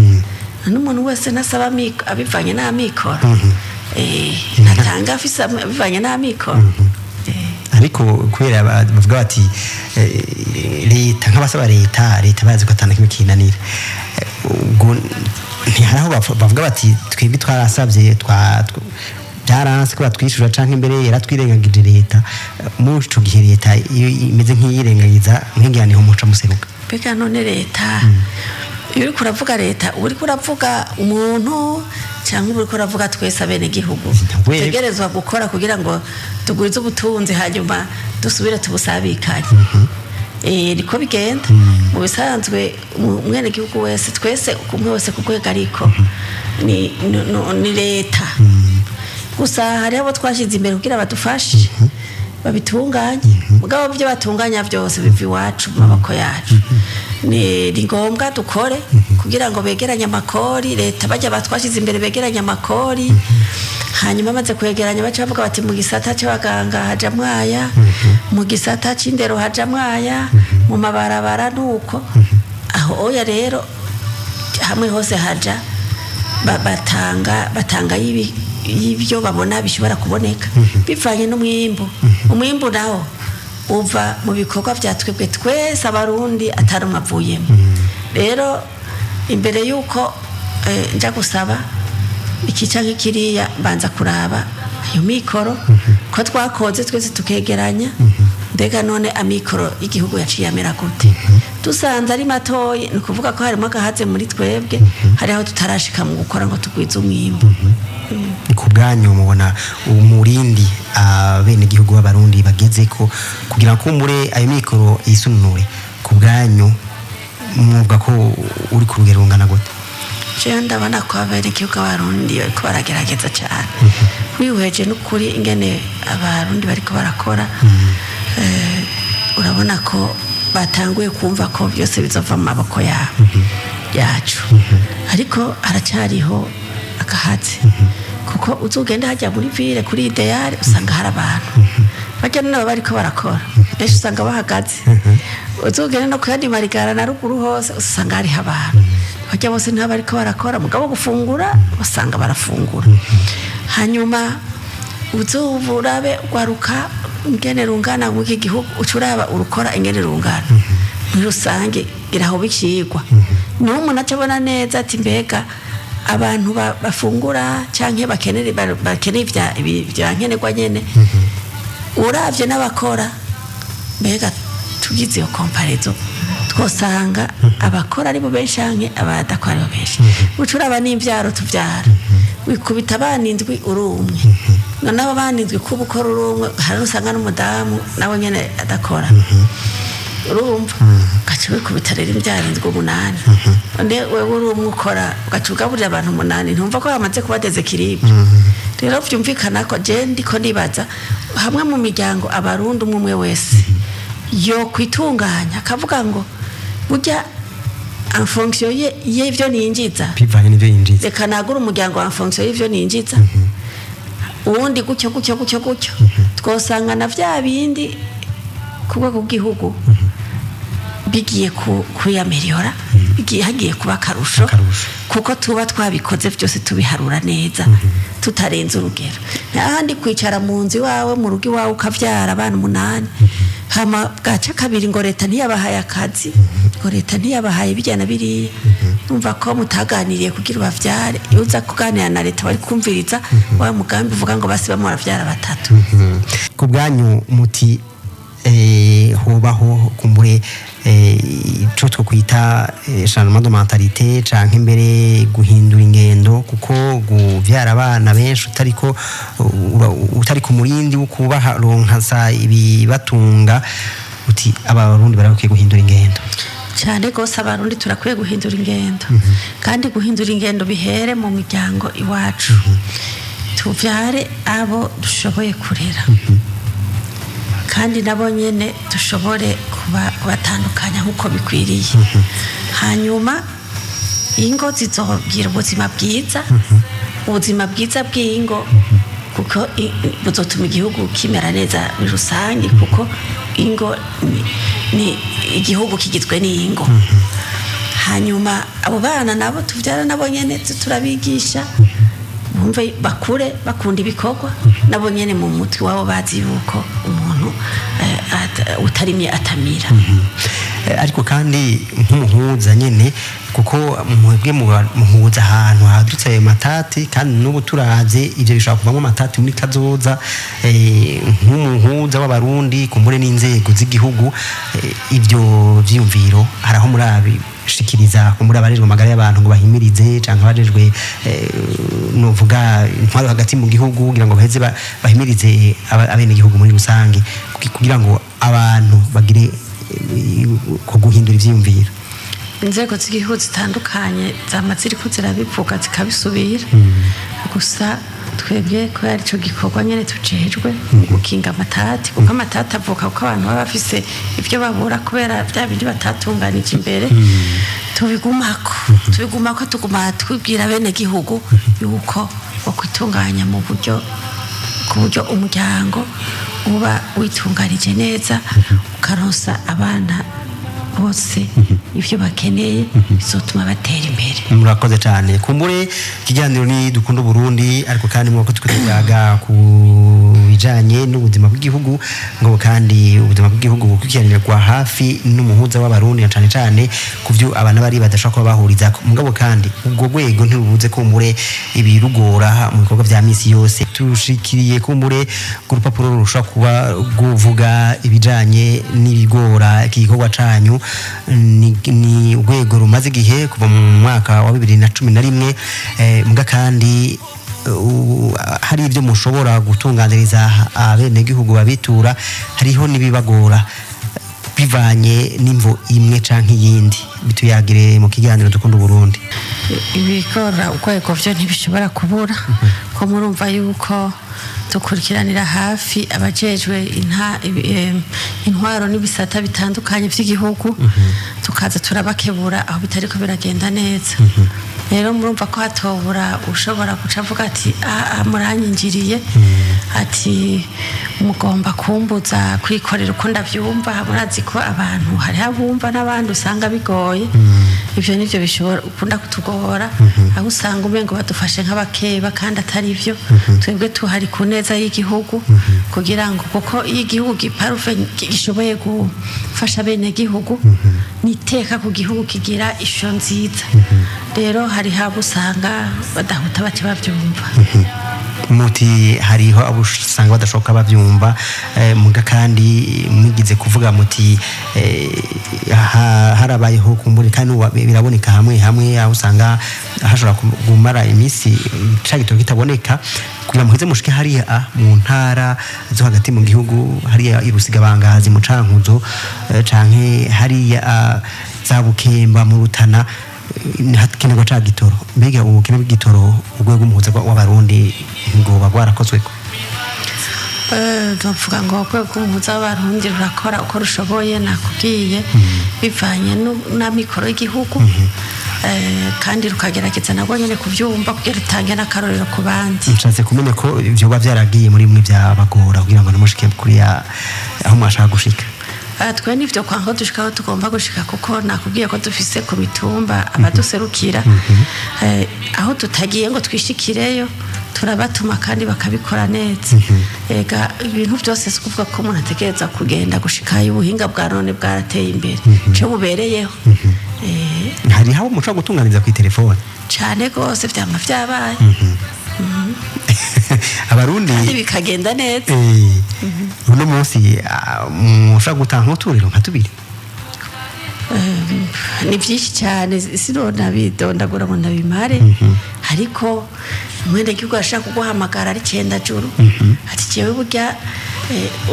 N'umuntu wese nasaba abivanye n'amikoro, ntatanga afise abivanye n'amikoro. Ariko kubera bavuga bati leta, nk'abasaba leta, leta bazi ko atana kimwe kinanira. Ubwo ntihari aho bavuga bati twebwe twarasabye, byaranse ko batwishyura, canke imbere yaratwirengagije leta. Muri ico gihe leta iyo imeze nk'iyirengagiza, nk'ingira niho muca museruka. Mbega none leta, iyo uriko uravuga leta, uba uriko uravuga umuntu cyangwa uba uriko uravuga twese abenegihugu dutegerezwa gukora kugira ngo tugwize ubutunzi, hanyuma dusubire tubusabikanye? Niko bigenda mu bisanzwe. Umwenegihugu wese, twese, umwe wese ku rwego ariko ni leta. Gusa hariho abo twashyize imbere kugira badufashe babitunganye, mugabo ibyo batunganya byose biva iwacu mu maboko yacu. Ni ngombwa dukore kugira ngo begeranye amakori. Leta bajya batwashyize imbere begeranye amakori, hanyuma amaze kwegeranya baca bavuga bati mu gisata cy'abaganga haja mwaya, mu gisata c'indero haja mwaya, mu mabarabara nuko aho oya. Rero hamwe hose haja batanga y'ibyo babona bishobora kuboneka bivanye n'umwimbu. Umwimbu nawo uva mu bikorwa bya twebwe twese Abarundi, atari umwe avuyemo. Rero imbere y'uko nja gusaba iki canke kiriya, mbanza kuraba ayo mikoro ko twakoze twese tukegeranya. Mbega none amikoro y'igihugu yaciye amera gute? Dusanze ari matoyi, ni ukuvuga ko harimo agahaze muri twebwe, hari aho tutarashika mu gukora ngo tugwize umwimbu. Ku bwanyu mubona umurindi abenegihugu b'Abarundi bageze ko kugira ngo kumbure ayo mikoro yisununure, ku bwanyu mwuvuga ko uri ku rugero rungana gute? Jewe ndabona ko abenegihugu Abarundi bariko baragerageza cyane. Wihweje n'ukuri ingene Abarundi bariko barakora, urabona ko batanguye kumva ko byose bizova mu maboko yabo yacu. Ariko haracyariho agahatsi, kuko uzugenda hajya muri ville kuri Idéal, usanga hari abantu bajya nabo bariko barakora benshi, usanga bahagaze. Uzugenda no kuyandi marigara na ruguru hose, usanga hariho abantu bajya bose nta bariko barakora, mugabo gufungura usanga barafungura. Hanyuma uzurabe ugwaruka ingene rungana mu iki gihugu, uca uraba urukora ingene rungana muri rusange, iraho bikigwa niho umuntu aca abona neza ati mbega abantu bafungura canke bakenere bakeneye ivya nkenerwa nyene, uravye n'abakora, mbega tugize iyo comparaison twosanga abakora ari bo benshi canke abadakora ari bo benshi? Uca uraba n'imvyaro tuvyara, wikubita abana indwi uri umwe. Noneho abana indwi kuba ukora uri umwe, hari usanga n'umudamu nawe nyene adakora. Urumva ugaca wikubita rero imbyaro indwi, umunani, none wewe uri umwe ukora, ugaca ugaburira abantu umunani, ntumva ko hamaze kuba déséquilibre? Rero vyumvikana ko je ndiko nibaza hamwe mu miryango Abarundi umwe umwe wese yo kwitunganya, akavuga ngo burya en fonction y'ivyo ninjiza, bivanye n'ivyo yinjiza, reka nagura umuryango en fonction y'ivyo ninjiza, uwundi gutyo gutyo gutyo gutyo, twosanga na vya bindi ku rwego rw'igihugu bigiye kuyameliyora, bigiye hagiye kuba akarusho, Akarusho. kuko tuba twabikoze byose tubiharura neza, tutarenze urugero. Ntahandi kwicara mu nzu iwawe, mu rugo iwawe, ukavyara abana umunani, hama bwaca kabiri ngo leta ntiyabahaye akazi, ngo leta ntiyabahaye bijya na biriya. Numva ko mutaganiriye kugira ubavyare. Iyo uza kuganira na leta, bari kumviriza wa mugambi uvuga ngo basi bamwe baravyara batatu. Ku bwanyu muti hobaho kumbure ico twokwita changement de mentalité, canke imbere guhindura ingendo, kuko kuvyara abana benshi utariko utari ku murindi wo kubaha ronka ibibatunga, uti Abarundi barakwiye guhindura ingendo. Cyane rwose, Abarundi turakwiye guhindura ingendo, kandi guhindura ingendo bihere mu miryango iwacu. Tuvyare abo dushoboye kurera, kandi nabo nyene dushobore kuba kubatandukanya nk'uko bikwiriye. Hanyuma ingo zizogira ubuzima bwiza, ubuzima bwiza bw'ingo. Kuko buzotuma igihugu kimera neza muri rusange, kuko ingo ni igihugu kigizwe n'ingo. Hanyuma abo bana nabo tuvyara, nabo nyene turabigisha bumve, bakure bakunda ibikorwa, nabo nyene mu mutwe wabo bazi yuko umuntu utarimye atamira. Ariko kandi nk'umuhuza nyene, kuko mwebwe muhuza ahantu hadutse ayo matati, kandi n'ubu turavye ivyo bishobora kuvamwo amatati muri kazoza, nk'umuhuza w'Abarundi kumbure n'inzego z'igihugu, ivyo vyiyumviro hari aho murabishikiriza kumbure abajejwe amagara y'abantu ngo bahimirize, canke abajejwe novuga intwaro hagati mu gihugu, kugira ngo baheze bahimirize abenegihugu muri rusange, kugira ngo abantu bagire ku guhindura ivyiyumviro? Inzego z'igihugu zitandukanye zama ziriko zirabivuga zikabisubira. Gusa twebwe kubera ico gikorwa nyene tujejwe gukinga amatati, kuko amatati avuka kuko abantu baba bafise ivyo babura kubera vya bindi batatunganije imbere, tubigumako, tuguma twibwira bene gihugu yuko bokwitunganya mu buryo, ku buryo umuryango uba witunganije neza, ukaronsa abana bose ibyo bakeneye bizotuma batera imbere. Murakoze cyane. Kumbure ikiganiro ni Dukunda Burundi, ariko kandi mwako tukayaga ku bijanye n'ubuzima bw'igihugu, ngo kandi ubuzima bw'igihugu bukurikiranirwa hafi n'umuhuza w'Abarundi, na cane cane ku vyo abana bari badashobora kuba bahurizako. Mugabo kandi ubwo rwego ntirubuze kumbure ibirugora mu bikorwa vya misi yose. Tushikiriye kumbure ku rupapuro rushobora kuba rwuvuga ibijanye n'ibigora iki gikorwa canyu. Ni urwego rumaze igihe kuva mu mwaka wa 2011, muga kandi hari ibyo mushobora gutunganiriza abenegihugu babitura, hariho n'ibibagora bivanye n'imvo imwe canke iyindi. Bituyagire mu kiganiro Dukunda Uburundi. Ibigora urwego byo ntibishobora kubura, ko murumva yuko dukurikiranira hafi abajejwe intwaro n'ibisata bitandukanye by'igihugu, tukaza turabakebura aho bitariko biragenda neza. Rero murumva ko hatobura ushobora guca avuga ati: "Ah, ah, muranyinjiriye," ati: "Mugomba kumbuza kwikorera uko ndavyumva." Murazi ko abantu hariho abumva n'abandi usanga bigoye. Ivyo nivyo bishobora ukunda kutugora, aho usanga umengo badufashe nk'abakeba kandi atari byo. Twebwe tuhari ku neza y'igihugu, kugira ngo, kuko iyo igihugu giparufe gishoboye gufasha bene gihugu, ni iteka ku gihugu, kigira ishusho nziza. Rero hari habo usanga badahuta bace bavyumva. Muti hariho abo usanga badashoboka bavyumva, muga kandi mwigize kuvuga muti harabayeho kumbure, kandi ubu biraboneka hamwe hamwe aho usanga hashobora kumara iminsi ca gitoro kitaboneka, kugira muheze mushike hariya mu ntara zo hagati mu gihugu, hariya i Rusigabangazi mu Cankuzo, canke hariya za Bukemba mu Rutana, hakenerwa ca gitoro. Mbega ubukene bw'igitoro, urwego umuhuza w'Abarundi ngo rwarakozweko? Bavuga ngo urwego rw'umuhuza w'Abarundi rurakora uko rushoboye. Nakubwiye, bivanye n'amikoro y'igihugu, kandi rukagerageza nabwo nyene kuvyumva kugira rutange n'akarorero ku bandi. Nshatse kumenya ko vyoba vyaragiye muri mwe byabagora kugira ngo ntimushike kuri ya aho mwashaka gushika. Twe nivyo kwanka dushika aho tugomba gushika, kuko nakubwiye ko dufise ku mitumba abaduserukira. Aho tutagiye ngo twishikireyo, turabatuma kandi bakabikora neza. Ega ibintu byose si ukuvuga ko umuntu ategereza kugenda gushikayo. Ubuhinga bwa none bwarateye imbere, ico bubereyeho. Hari aho mushobora gutunganiriza ku telefone? Cane gose, vyama vyabaye Abarundi kandi bikagenda neza. Uno munsi mushobora gutanga nk'uturiro nka tubiri? Ni byinshi cyane, sinona bidondagura ngo ndabimare, ariko umwenegihugu arashaka kuguhamagara ari cyenda juru, ati: "Jewe burya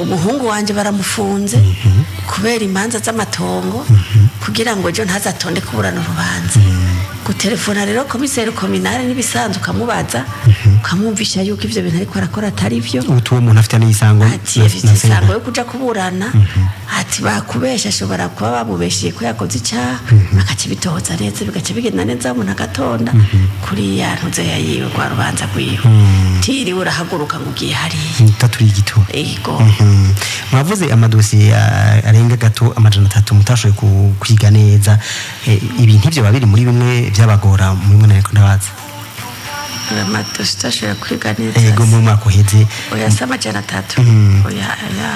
umuhungu wanjye baramufunze kubera imanza z'amatongo." Kugira ngo ejo ntazatonde kuburana urubanza. Gutelefona rero commissaire communal n'ibisanzwe, ukamubaza, ukamwumvisha yuko ivyo bintu ariko arakora atari vyo. Ubu uwo muntu afite n'isango. Ati afite isango yo kuja kuburana, ati bakubesha, ashobora kuba bamubeshiye ko yakoze icyaha, agaca bitoza neza, bigaca bigenda neza, umuntu agatonda kuri ya ntuze yiwe, rwa rubanza rwiwe, tiriwe urahaguruka ngo ugiye hariya. Utaturiye igituro. Ego. Mwavuze amadosiye arenga gato 300 mutashoboye kwiga neza. Ibi ntibyo biri muri bimwe byabagora muri mwe, nariko ndabaza. Amadosiye utashobora kwiga neza? Ego, mu mwaka uheze. Oya, si 300. Oya, oya,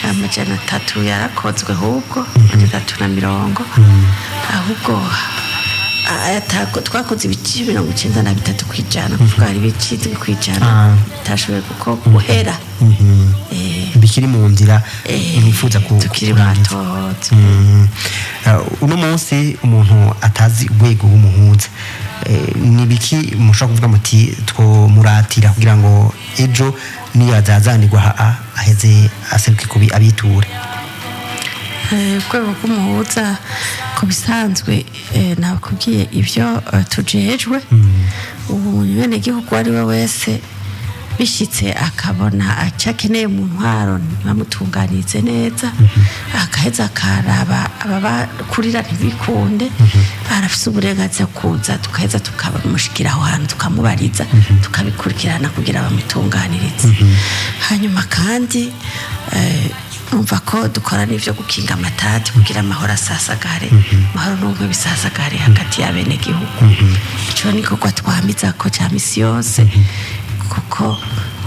300 yarakozwe, ahubwo 320, ahubwo twakoze ibice 93%, kuvuga hari ibice 7% bitashoboye kuko guhera. Bikiri mu nzira, mwifuza tukiri kurangiza. Matohoza. Uno munsi umuntu atazi urwego w'umuhuza, ni biki mushobora kuvuga muti twomuratira kugira ngo ejo niyo azazanirwa aheze aseruke kubi abiture? Urwego rw'umuhuza ku bisanzwe, nakubwiye ibyo tujejwe. Ubu umunyagihugu uwo ari we wese bishitse akabona icyo akeneye mu ntwaro ntibamutunganirize neza, akaheza akaraba ababakurira ntibikunde, arafise uburenganzira kuza, tukaheza tukamushikira aho hantu, tukamubariza, tukabikurikirana kugira bamutunganirize. Hanyuma kandi numva ko dukora n'ibyo gukinga amatati kugira amahoro asasagare, amahoro n'ubumwe bisasagare hagati y'abenegihugu. Ico ni gikorwa twamiza ko ca misi yose, kuko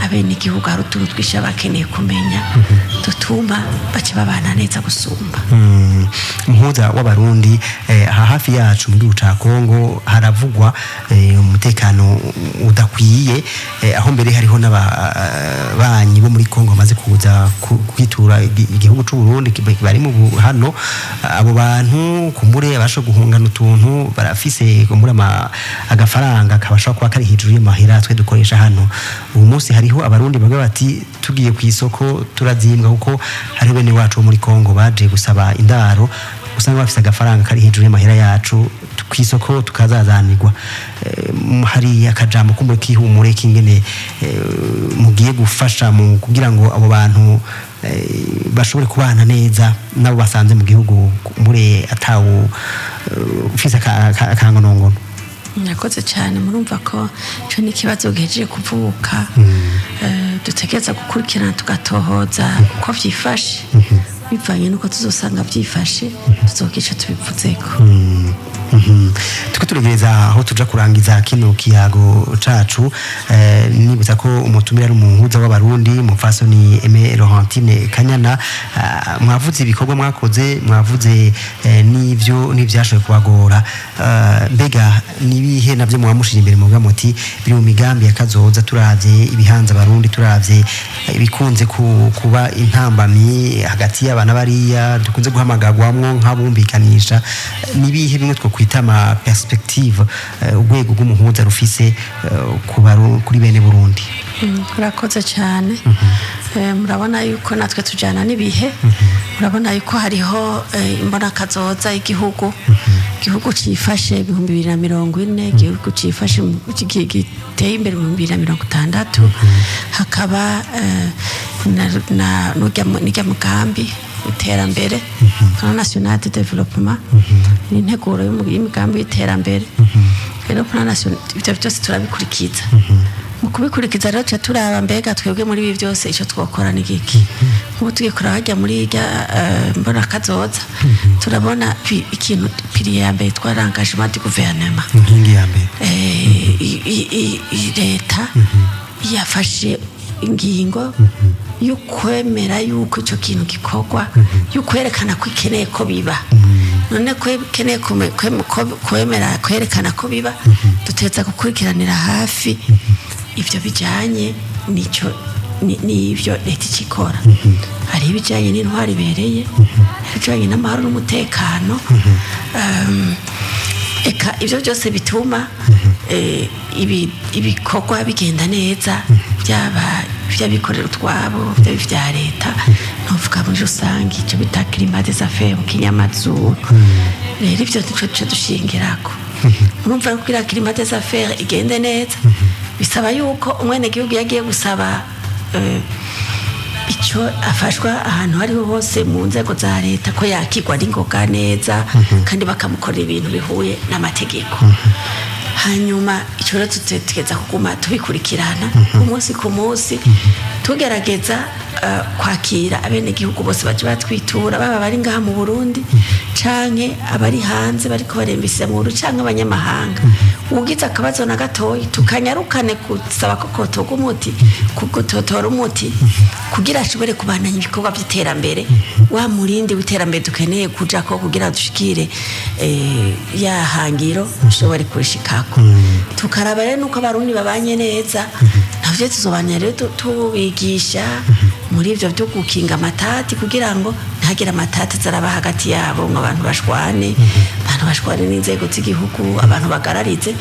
abenegihugu hari utuntu twinshi baba bakeneye kumenya dutuma baca babana neza gusumba. Umuhuza w'Abarundi, aha hafi yacu mu gihugu ca Kongo haravugwa umutekano udakwiye, aho mbere hariho n'ababanyi bo muri Kongo bamaze kuza kwitura igihugu c'u Burundi, bari mu hano. Abo bantu kumbure abasha guhungana utuntu barafise, kumbure agafaranga kabasha kuba kari hejuru y'amahera twe dukoresha hano. Ubu munsi hariho Abarundi bavuga bati tugiye ku isoko turazimbwa, kuko hariho bene wacu bo muri Kongo baje gusaba indaro, usanga bafise agafaranga kari hejuru y'amahera yacu, ku isoko tukazazanirwa. Hari akajambo kumbure kihumure kingene mugiye gufasha mu kugira ngo abo bantu bashobore kubana neza nabo basanze mu gihugu kumbure atawu ufise akangonongono? Murakoze cyane. Murumva ko ico ni ikibazo gihejeje kuvuka, dutegereza gukurikirana, tugatohoza uko vyifashe. Bivanye n'uko tuzosanga vyifashe, tuzogira ico tubivuzeko. Turiko turegereza aho tuja kurangiza kino kiyago cacu. Nibutsa ko umutumire ari umuhuza w'Abarundi, umupfasoni Aimée Laurentine Kanyana. Mwavuze ibikorwa mwakoze, mwavuze n'ivyo n'ivyashoboye kubagora. Mbega nibihe navyo mwamushira imbere muvuga muti biri mu migambi ya kazoza, turavye ibihanze Abarundi, turavye ibikunze kuba intambamyi hagati y'abana bariya dukunze guhamagagwamwo nk'abumvikanisha? Nibihe bimwe twokwita ama perspective urwego rw'umuhuza rufise kuri bene Burundi? Murakoze cyane. Murabona yuko natwe tujyana n'ibihe. Murabona yuko hariho imbonakazoza y'igihugu, igihugu cifashe 2040, igihugu cifashe giteye imbere 2060, hakaba n'urya mugambi iterambere, Plan National de Développement, ni integuro y'imigambi y'iterambere. Rero Plan National, ibyo byose turabikurikiza. Mu kubikurikiza rero tuca turaba mbega twebwe muri ibi byose icyo twokora ni giki. Nk'ubu tugiye kuraba hajya muri irya mbona kazoza, turabona ikintu pilier ya mbere twara engagement du gouvernement. Inkingi ya mbere. Leta yafashe ingingo yo kwemera yuko icyo kintu gikorwa, yo kwerekana ko ikeneye ko biba. None ko ikeneye kwemera kwerekana ko biba, dutegereza gukurikiranira hafi ibyo bijyanye n'icyo n'ibyo leta ikikora. Hari ibijyanye n'intwaro ibereye, hari ibijyanye n'amahoro n'umutekano, eka ibyo byose bituma ibikorwa bigenda neza, byaba iby'abikorera utwabo, byaba ibya leta, ntuvuga muri Muri rusange icyo bita climat des affaires mu kinyamazuru. Rero ivyo nico duca dushingirako. Urumva ko kugira climat des affaires igende neza, bisaba yuko umwenegihugu yagiye gusaba icyo afashwa ahantu hariho hose mu nzego za leta, ko yakigwa n'ingoga neza kandi bakamukorera ibintu bihuye n'amategeko. Hanyuma icyo rero tutegeza kuguma tubikurikirana umunsi ku munsi, tugerageza kwakira abenegihugu bose baje batwitura, baba bari ngaha mu Burundi canke abari hanze bariko barembisa mu Burundi, canke abanyamahanga. Ugize akabazo na gatoyi, tukanyarukane gusaba ko kotorwa umuti, kugutotora umuti, kugira ashobore kubandanya ibikorwa by'iterambere, wa murindi w'iterambere dukeneye kujako kugira dushikire ya hangiro, dushobore kurishikako. Tukaraba rero nuko Abarundi babanye neza, navyo tuzobanya rero tubigisha muri ivyo byo gukinga amatati, kugira ngo ntihagire amatati azaraba hagati yabo, ngo abantu bashwane, abantu bashwane n'inzego z'igihugu, abantu bagararize,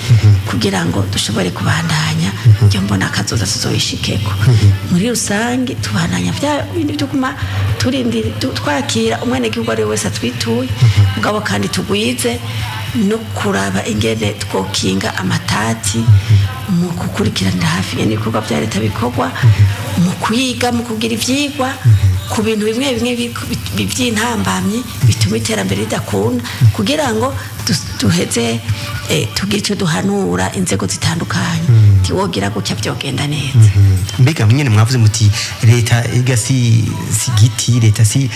kugira ngo dushobore kubandanya ibyo mbona akazoza tuzoyishikeko. Muri rusange tubandanya bya bindi byo kuma turindira, twakira umwenegihugu ari we wese atwituye, mugabo kandi tugwize no kuraba ingene twokinga amatati mu gukurikiranira hafi ingene ibikorwa bya leta bikorwa, mu kwiga, mu kugira ivyigwa ku bintu bimwe bimwe by'intambamyi bituma iterambere ridakunda, kugira ngo duheze tugire icyo duhanura inzego zitandukanye, tiwogira gutya byogenda neza. Mbega nyine mwavuze muti leta iga si giti, leta si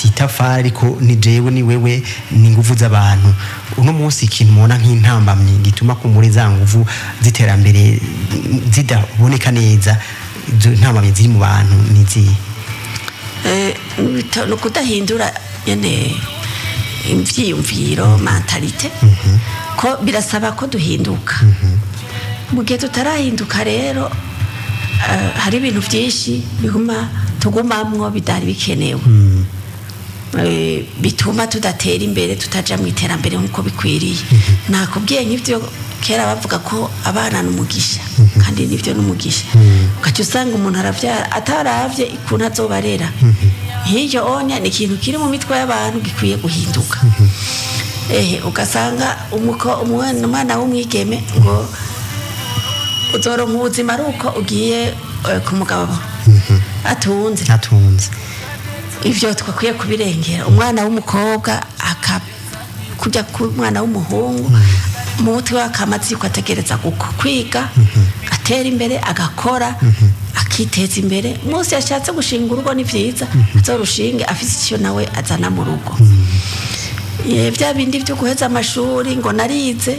itafari, ariko ni jewe, ni wewe, ni inguvu z'abantu. Uno munsi ikintu mubona nk'intambamyi gituma kumuri za nguvu z'iterambere zidaboneka neza, izo ntambamyi ziri mu bantu ni izihe? Ni ukudahindura nyene ivyiyumviro, mentalité, ko birasaba ko duhinduka. Mu gihe tutarahinduka rero, hari ibintu byinshi biguma tugumamwo bidari bikenewe, bituma tudatera imbere, tutaja mu iterambere nk'uko bikwiriye. Nakubwiye nk'ibyo kera bavuga ko abana ni umugisha, kandi nibyo, ni umugisha. Ugaca usanga umuntu aravyara ataravye ukuntu azobarera. Nk'iryo onya ni ikintu kiri mu mitwe y'abantu gikwiye guhinduka. Ugasanga umwana w'umwigeme ngo uzoronka ubuzima ari uko ugiye ku mugabo atunze. Atunze. Ivyo twakwiye kubirengera. Umwana w'umukobwa aka kujya ku mwana w'umuhungu, mu mutwe we akamaze yuko ategereza kwiga, atera imbere, agakora, akiteza imbere. Umunsi yashatse gushinga urugo, ni vyiza, azorushinge afise icyo nawe azana mu rugo. Bya bindi byo guheza amashuri ngo narize,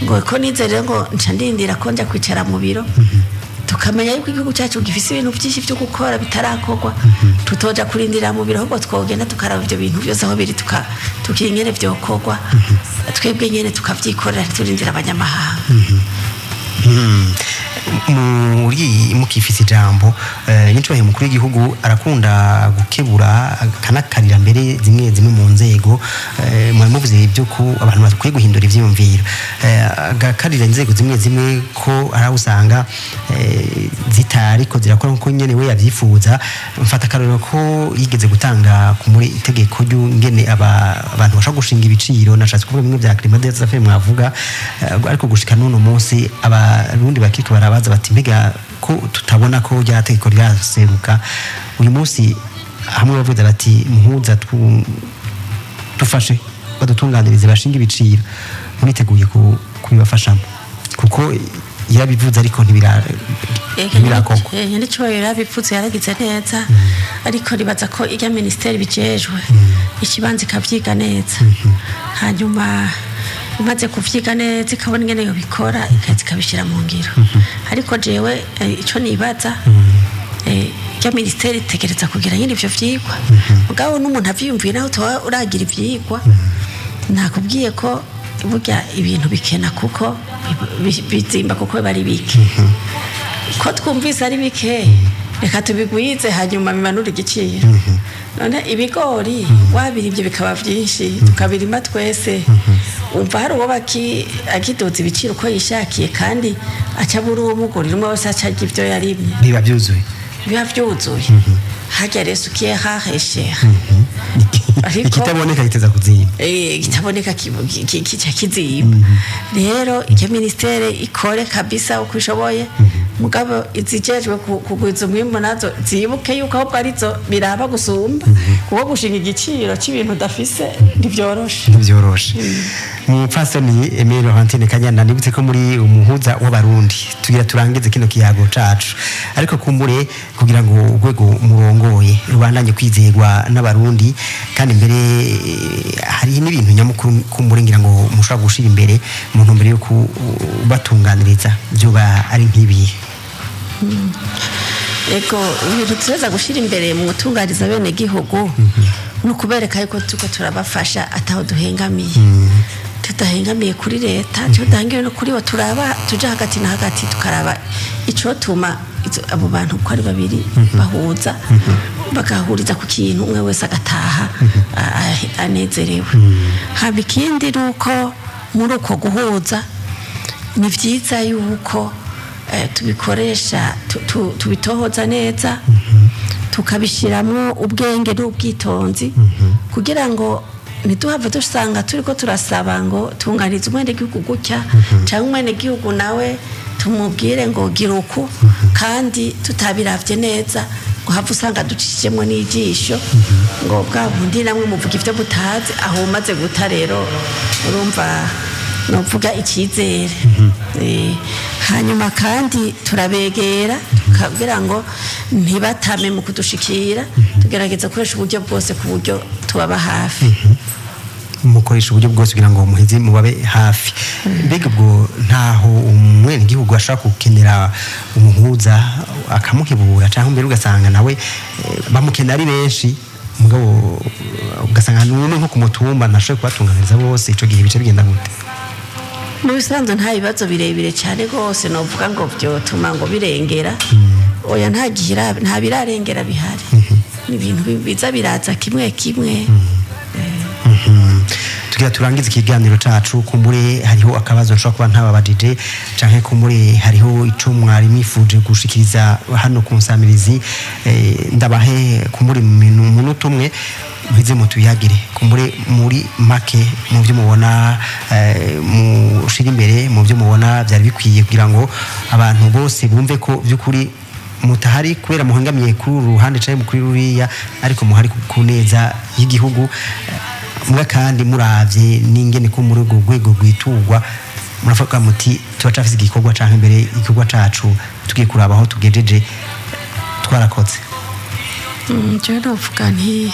ngo ko nize rero ngo nca ndindira ko njya kwicara mu biro. Tukamenya yuko igihugu cyacu gifise ibintu byinshi byo gukora bitarakorwa, tutoja kurindira mu biro, ahubwo twogenda tukaraba ibyo bintu byose aho biri, tukiga ingene vyokorwa, twebwe nyene tukavyikorera, ntiturindira abanyamahanga. Muri mukifise ijambo, nyicubahiro mukuru w'igihugu arakunda gukebura, akanakarira mbere zimwe zimwe mu nzego. Mwari muvuze ibyo ko abantu bakwiye guhindura ivyiyumviro, agakarira inzego zimwe zimwe ko hari aho usanga zitariko zirakora nkuko nyene we yavyifuza. Mfata akarorero ko yigeze gutanga muri itegeko ry'ingene abantu bashobora gushinga ibiciro, nashatse kuvuga bimwe vya climat des affaires mwavuga, ariko gushika n'uno munsi Abarundi bakiriko barabaza bati: "Mbega ko tutabona ko rya tegeko ryaseruka?" Uyu munsi hamwe bavuze bati: "Muhuza, dufashe badutunganirize bashinga ibiciro," muriteguye kubibafashamo? Kuko yarabivuze ariko ntibirakorwa. Nyiricyubahiro yarabivuze, yaragize neza, ariko ribaza ko ijya minisiteri bijejwe ikibanza ikavyiga neza, hanyuma imaze kuvyiga neza ikabona ingene yobikora, ikaza ikabishyira mu ngiro. Ariko jewe ico nibaza, ijya minisiteri itegereza kugira nyine ivyo vyigwa. Mugabo n'umuntu avyiyumviye, naho utoba uragira ivyigwa, nakubwiye ko burya ibintu bikena kuko bizimba, kuko biba ari bike. Ko twumvise ari bike, reka tubigwize, hanyuma bimanure igiciro. None ibigori wabiribye bikaba byinshi, tukabirima twese, umva hari uwo akiduza ibiciro uko yishakiye, kandi aca abura uwo mugurira, umwe wese aca arya ibyo yarimye. Biba byuzuye. Biba byuzuye. Harya rero ce qui est rare est cher. Ariko- Ikitaboneka giteza kuzimba. Kitaboneka kica kizimba. Rero icyo ministere ikore kabisa uko ishoboye, mugabo izijejwe kugwiza umwimbu nazo zibuke yuko ahubwo arizo biraba gusumba, kuko gushinga igiciro c'ibintu udafise ntivyoroshe. Ntibyoroshe. Umupfasoni Aimée Laurentine Kanyana, nibutse ko muri umuhuza w'Abarundi. Tugira turangize kino kiyago cacu, ariko kumbure kugira ngo urwego murongoye rubandanye kwizerwa n'Abarundi, kandi mbere hari n'ibintu nyamukuru kumbure ngira ngo mushobora gushira imbere mu ntumbero yo kubatunganiriza, vyoba ari nk'ibihe? Ego, ibintu tuza gushyira imbere mu gutunganiza bene gihugu ni ukubereka yuko turiko turabafasha ataho duhengamiye, tudahengamiye kuri leta, tudahengamiye no kuri bo. Turaba tuja hagati na hagati, tukaraba icotuma abo bantu uko ari babiri bahuza, bagahuriza ku kintu, umwe wese agataha anezerewe. Haba ikindi ni uko muri uko guhuza ni byiza yuko tubikoresha, tubitohoza neza, tukabishyiramo ubwenge n'ubwitonzi, kugira ngo ntituhave dusanga turi ko turasaba ngo tunganize umwenegihugu gutya, cyangwa umwenegihugu nawe tumubwire ngo gira uku, kandi tutabiravye neza, ngo have usanga ducishijemo n'ijisho ngo bwa bundi namwe muvuga ibyo mutazi. Aho umaze guta rero, urumva novuga icyizere. Hanyuma kandi turabegera kugira ngo ntibatame mu kudushikira. Tugerageza gukoresha uburyo bwose ku buryo tubaba hafi. Mukoresha uburyo bwose kugira ngo muheze mubabe hafi. Mbega ubwo ntaho umwenegihugu ashobora gukenera umuhuza akamuhebura, cyangwa mbere ugasanga nawe bamukenera ari benshi, mugabo ugasanga n'umwe nko ku mutumba ntashoboye kubatunganiriza bose? Ico gihe bice bigenda gute? Mu bisanzwe nta bibazo birebire cyane rwose novuga ngo byotuma ngo birengera. Oya, nta gihe nta birarengera bihari. Ni ibintu biza biraza kimwe kimwe. Tugira turangize ikiganiro cacu. Kumbure hariho akabazo nshobora kuba ntababajije, canke kumbure hariho ico mwari mwifuje gushikiriza hano ku nsamirizi, ndabahe kumbure umunota umwe muheze mutuyagire kumbure muri make mu byo mubona mushira imbere, mu byo mubona byari bikwiye kugira ngo abantu bose bumve ko by'ukuri mutahari kubera muhangamiye kuri uru ruhande canke kuri ruriya, ariko muhari ku neza y'igihugu. Muga kandi muravye n'ingene ko muri urwo rwego rwiturwa, muravuga muti turacafise igikorwa, canke imbere igikorwa cacu tugiye kuraba aho tugejeje twarakoze. Jewe novuga nti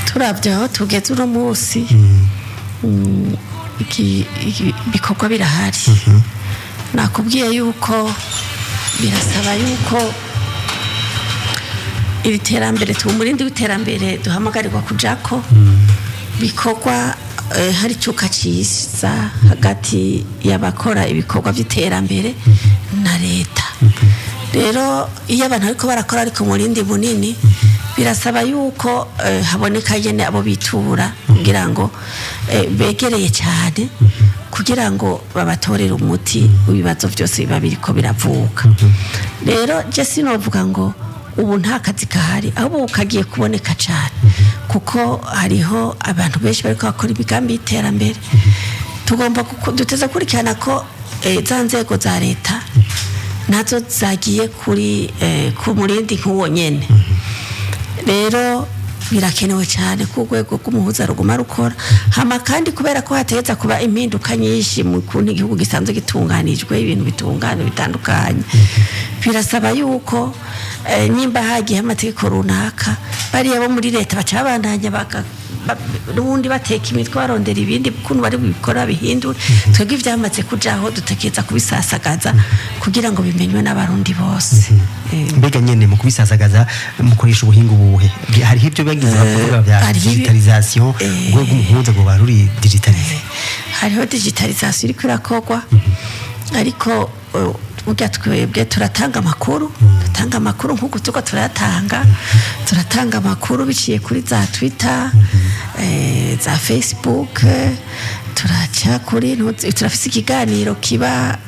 turavye aho tugeze uno munsi, ibikorwa birahari. Nakubwiye yuko birasaba yuko iri terambere, umurindi w'iterambere duhamagarirwa kujako, bikorwa hari icuka ciza hagati y'abakora ibikorwa by'iterambere na leta. Rero iyo abantu ariko barakora ariko umurindi munini, birasaba yuko haboneka nyene abo bitura kugira ngo begereye cyane, kugira ngo babatorere umuti w'ibibazo byose biba biriko biravuka. Rero je sinovuga ngo ubu nta kazi kahari, ahubwo ubu kagiye kuboneka cyane, kuko hariho abantu benshi bariko bakora imigambi y'iterambere. Tugomba duteze kurikirana ko za nzego za leta nazo zagiye kuri ku murindi nk'uwo nyene. Rero birakenewe cyane ko urwego rw'umuhuza ruguma rukora. Hama kandi kubera ko hategeza kuba impinduka nyinshi mu kuntu igihugu gisanzwe gitunganijwe, ibintu bitunganye bitandukanye, birasaba yuko nimba hagiye amategeko runaka, bariya bo muri leta baca babandanya n'ubundi bateka imitwe, barondera ibindi ukuntu bari bubikora bihindure. Twebwe ivyamaze kujaho dutekereza kubisasagaza kugira ngo bimenywe n'Abarundi bose. Mbega nyene mu kubisasagaza mukoresha ubuhinga ubuhe? Hariho ibyo bagize bavuga bya digitalisation. Urwego rw'umuhuza rwoba ruri digitalisé? Hariho digitalisation iriko irakorwa, ariko burya twebwe turatanga amakuru, turatanga amakuru nk'uko turiko turayatanga. Turatanga amakuru biciye kuri za Twitter, za Facebook, turaca kuri turafise ikiganiro kiba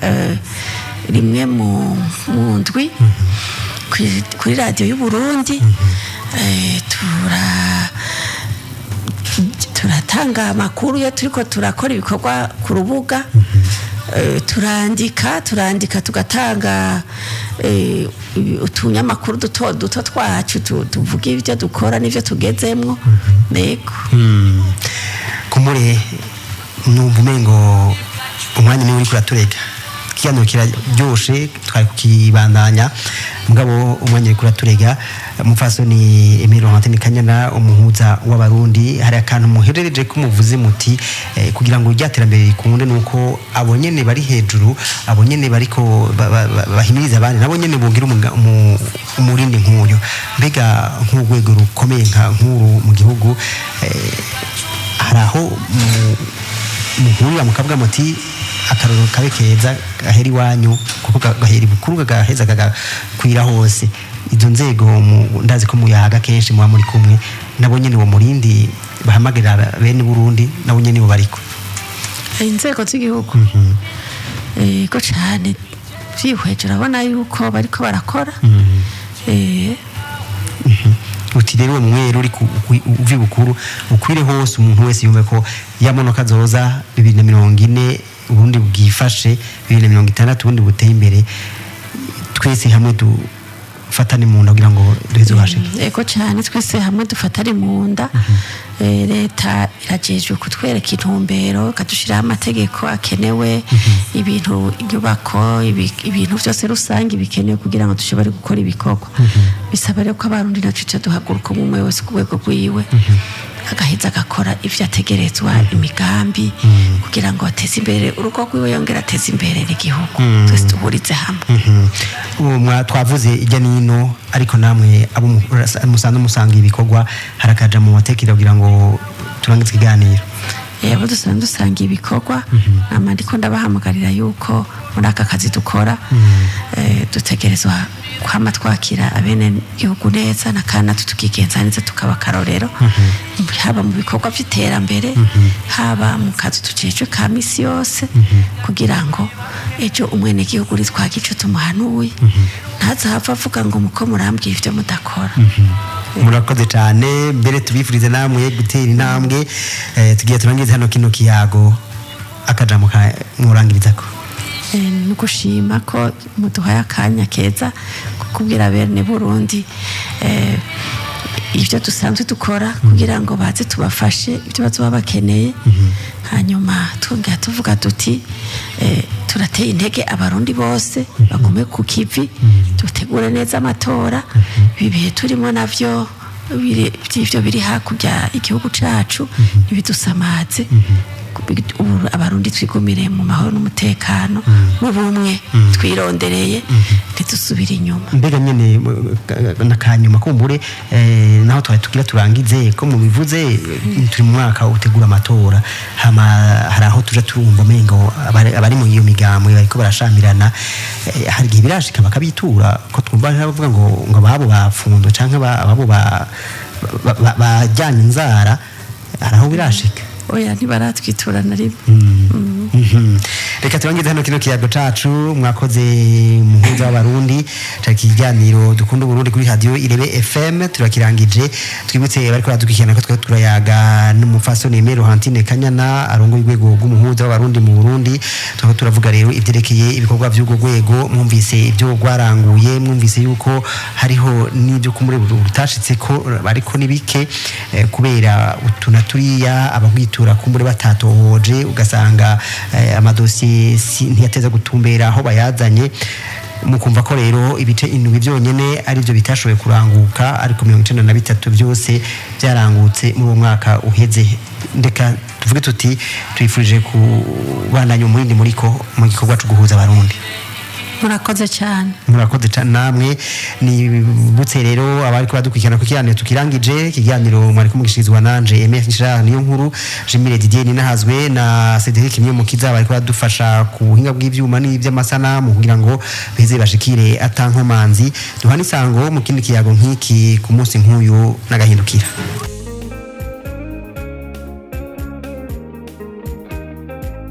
rimwe mu ndwi. Kuri radiyo y'u Burundi, turatanga amakuru iyo turiko turakora ibikorwa ku rubuga. Turandika tugatanga utunyamakuru duto duto twacu tuvuga ibyo dukora n'ibyo tugezemwo, yego. Kumure numva umengo umwanya niwe uriko uraturega. Ikiganiro kiraryoshe, twari kukibandanya, mugabo umwanya uriko uraturega. Umupfasoni Emile Laurentine Kanyana, umuhuza w'Abarundi, hari akantu muherereje ko muvuze muti kugira ngo rya terambere rikunde nuko abo nyene bari hejuru, abo nyene bariko bahimiriza abandi, nabo nyene bogira umurindi nk'uyu. Mbega nk'urwego rukomeye nka nk'uru mu gihugu, hari aho muhurira mukavuga muti akarorero kabe keza gahera iwanyu, kuko gahera ibukuru kagaheza kagakwira hose? Izo nzego ndazi ko muyaga kenshi muba muri kumwe nabo nyene, uwo murindi bahamagarira bene Burundi nabo nyene bo bariko. Inzego z'igihugu, yego cane, vyihweje urabona yuko bariko barakora. Uti rero uwo mwero uri uva ibukuru ukwire hose, umuntu wese yumve ko yamonoka zoza 2040 ubundi bwifashe, 2060 ubundi buteye imbere, twese hamwe dufatane mu nda kugira ngo duheze uhashike. Ego cyane, twese hamwe dufatane mu nda. Leta irajejwe kutwereka intumbero, ikadushiraho amategeko akenewe, ibintu, inyubako, ibintu byose rusange bikenewe kugira ngo dushobore gukora ibikorwa. Bisaba rero ko Abarundi nacu tuca duhaguruka, umwe wese ku rwego rwiwe, agaheza agakora ivyo ategerezwa, imigambi kugira ngo ateze imbere urugo rwiwe, yongere ateze imbere n'igihugu, twese duhurize hamwe. Ubu twavuze ijya n'ino, ariko namwe abo musanzwe musanga ibikorwa, harakaja mu matekero kugira ngo turangize ikiganiro. Abo dusanzwe dusanga ibikorwa, nama ndiko ndabahamagarira yuko muri aka kazi dukora, dutegerezwa kwama twakira abene gihugu neza, na kandi natwe tukigenza neza, tukaba akarorero, haba mu bikorwa by'iterambere, haba mu kazi tujejwe ka misi yose, kugira ngo ejo umwenegihugu ritwaga ico tumuhanuye ntazahava avuga ngo muko murambwira ivyo mudakora. Murakoze cyane. Mbere tubifurize namwe gutera intambwe. Tugiye turangize hano kino kiyago, akajambo mworangirizako. Ni ugushima ko muduhaye akanya keza ko kubwira bene Burundi ibyo dusanzwe dukora, kugira ngo baze tubafashe ibyo bazoba bakeneye. Hanyuma twongera tuvuga duti turateye intege Abarundi bose bagume ku kivi, dutegure neza amatora. Ibi bihe turimo navyo by'ivyo biri hakurya igihugu cacu ntibidusamaze. Ubu Abarundi twigumire mu mahoro n'umutekano n'ubumwe twirondereye, ntidusubire inyuma. Mbega nyene nakanyuma kumbure, naho twari tugira turangize ko mubivuze, turi mu mwaka utegura amatora, hama hari aho tuja turumva umengo abari mu iyo migambwe bariko barashamirana. Hari igihe birashika bakabitura, ko twumva bavuga ngo ababo bapfunzwe canke ababo bajyanye inzara? Hari aho birashika? Oya, ntibaratwitura na rimwe. Reka turangize hano kino kiyago cacu. Mwakoze, muhuza w'Abarundi. Cari ikiganiro Dukunda Uburundi kuri Radio Irebe FM, turakirangije. Twibutse bariko baradukurikirana ko twari turayaga n'umupfasoni Aimée Laurentine Kanyana, arongoye urwego rw'umuhuza w'Abarundi mu Burundi. Turiko turavuga rero ivyerekeye ibikorwa vy'urwo rwego. Mwumvise ibyo rwaranguye, mwumvise yuko hariho n'ibyo kumure rutashitseko, ariko ni bike, kubera utu na turiya, abagwitura kumbure batatohoje, ugasanga amadosiye ntiyateza gutumbera aho bayazanye. Mukumva ko rero ibice 7 byonyene arivyo bitashoboye kuranguka, ariko 93 byose byarangutse muri uwo mwaka uheze. Ndeka tuvuge tuti tuyifurije kubandanya umurindi muriko mu gikorwa co guhuza Abarundi. Murakoze cyane. Murakoze cyane namwe. Nibutse rero abari ko badukurikirana ku kiganiro tukirangije. Ikiganiro mwari kumugishirizwa nanje Aimé Richard niyo nkuru, Jimire Didier Ninahazwe na Cedric Niyomukiza bari ko badufasha ku buhinga bw'ivyuma n'ivy'amasanamu kugira ngo beze bashikire atankomanzi. Duhana isango mu kindi kiyago nk'iki ku munsi nk'uyu n'agahindukira.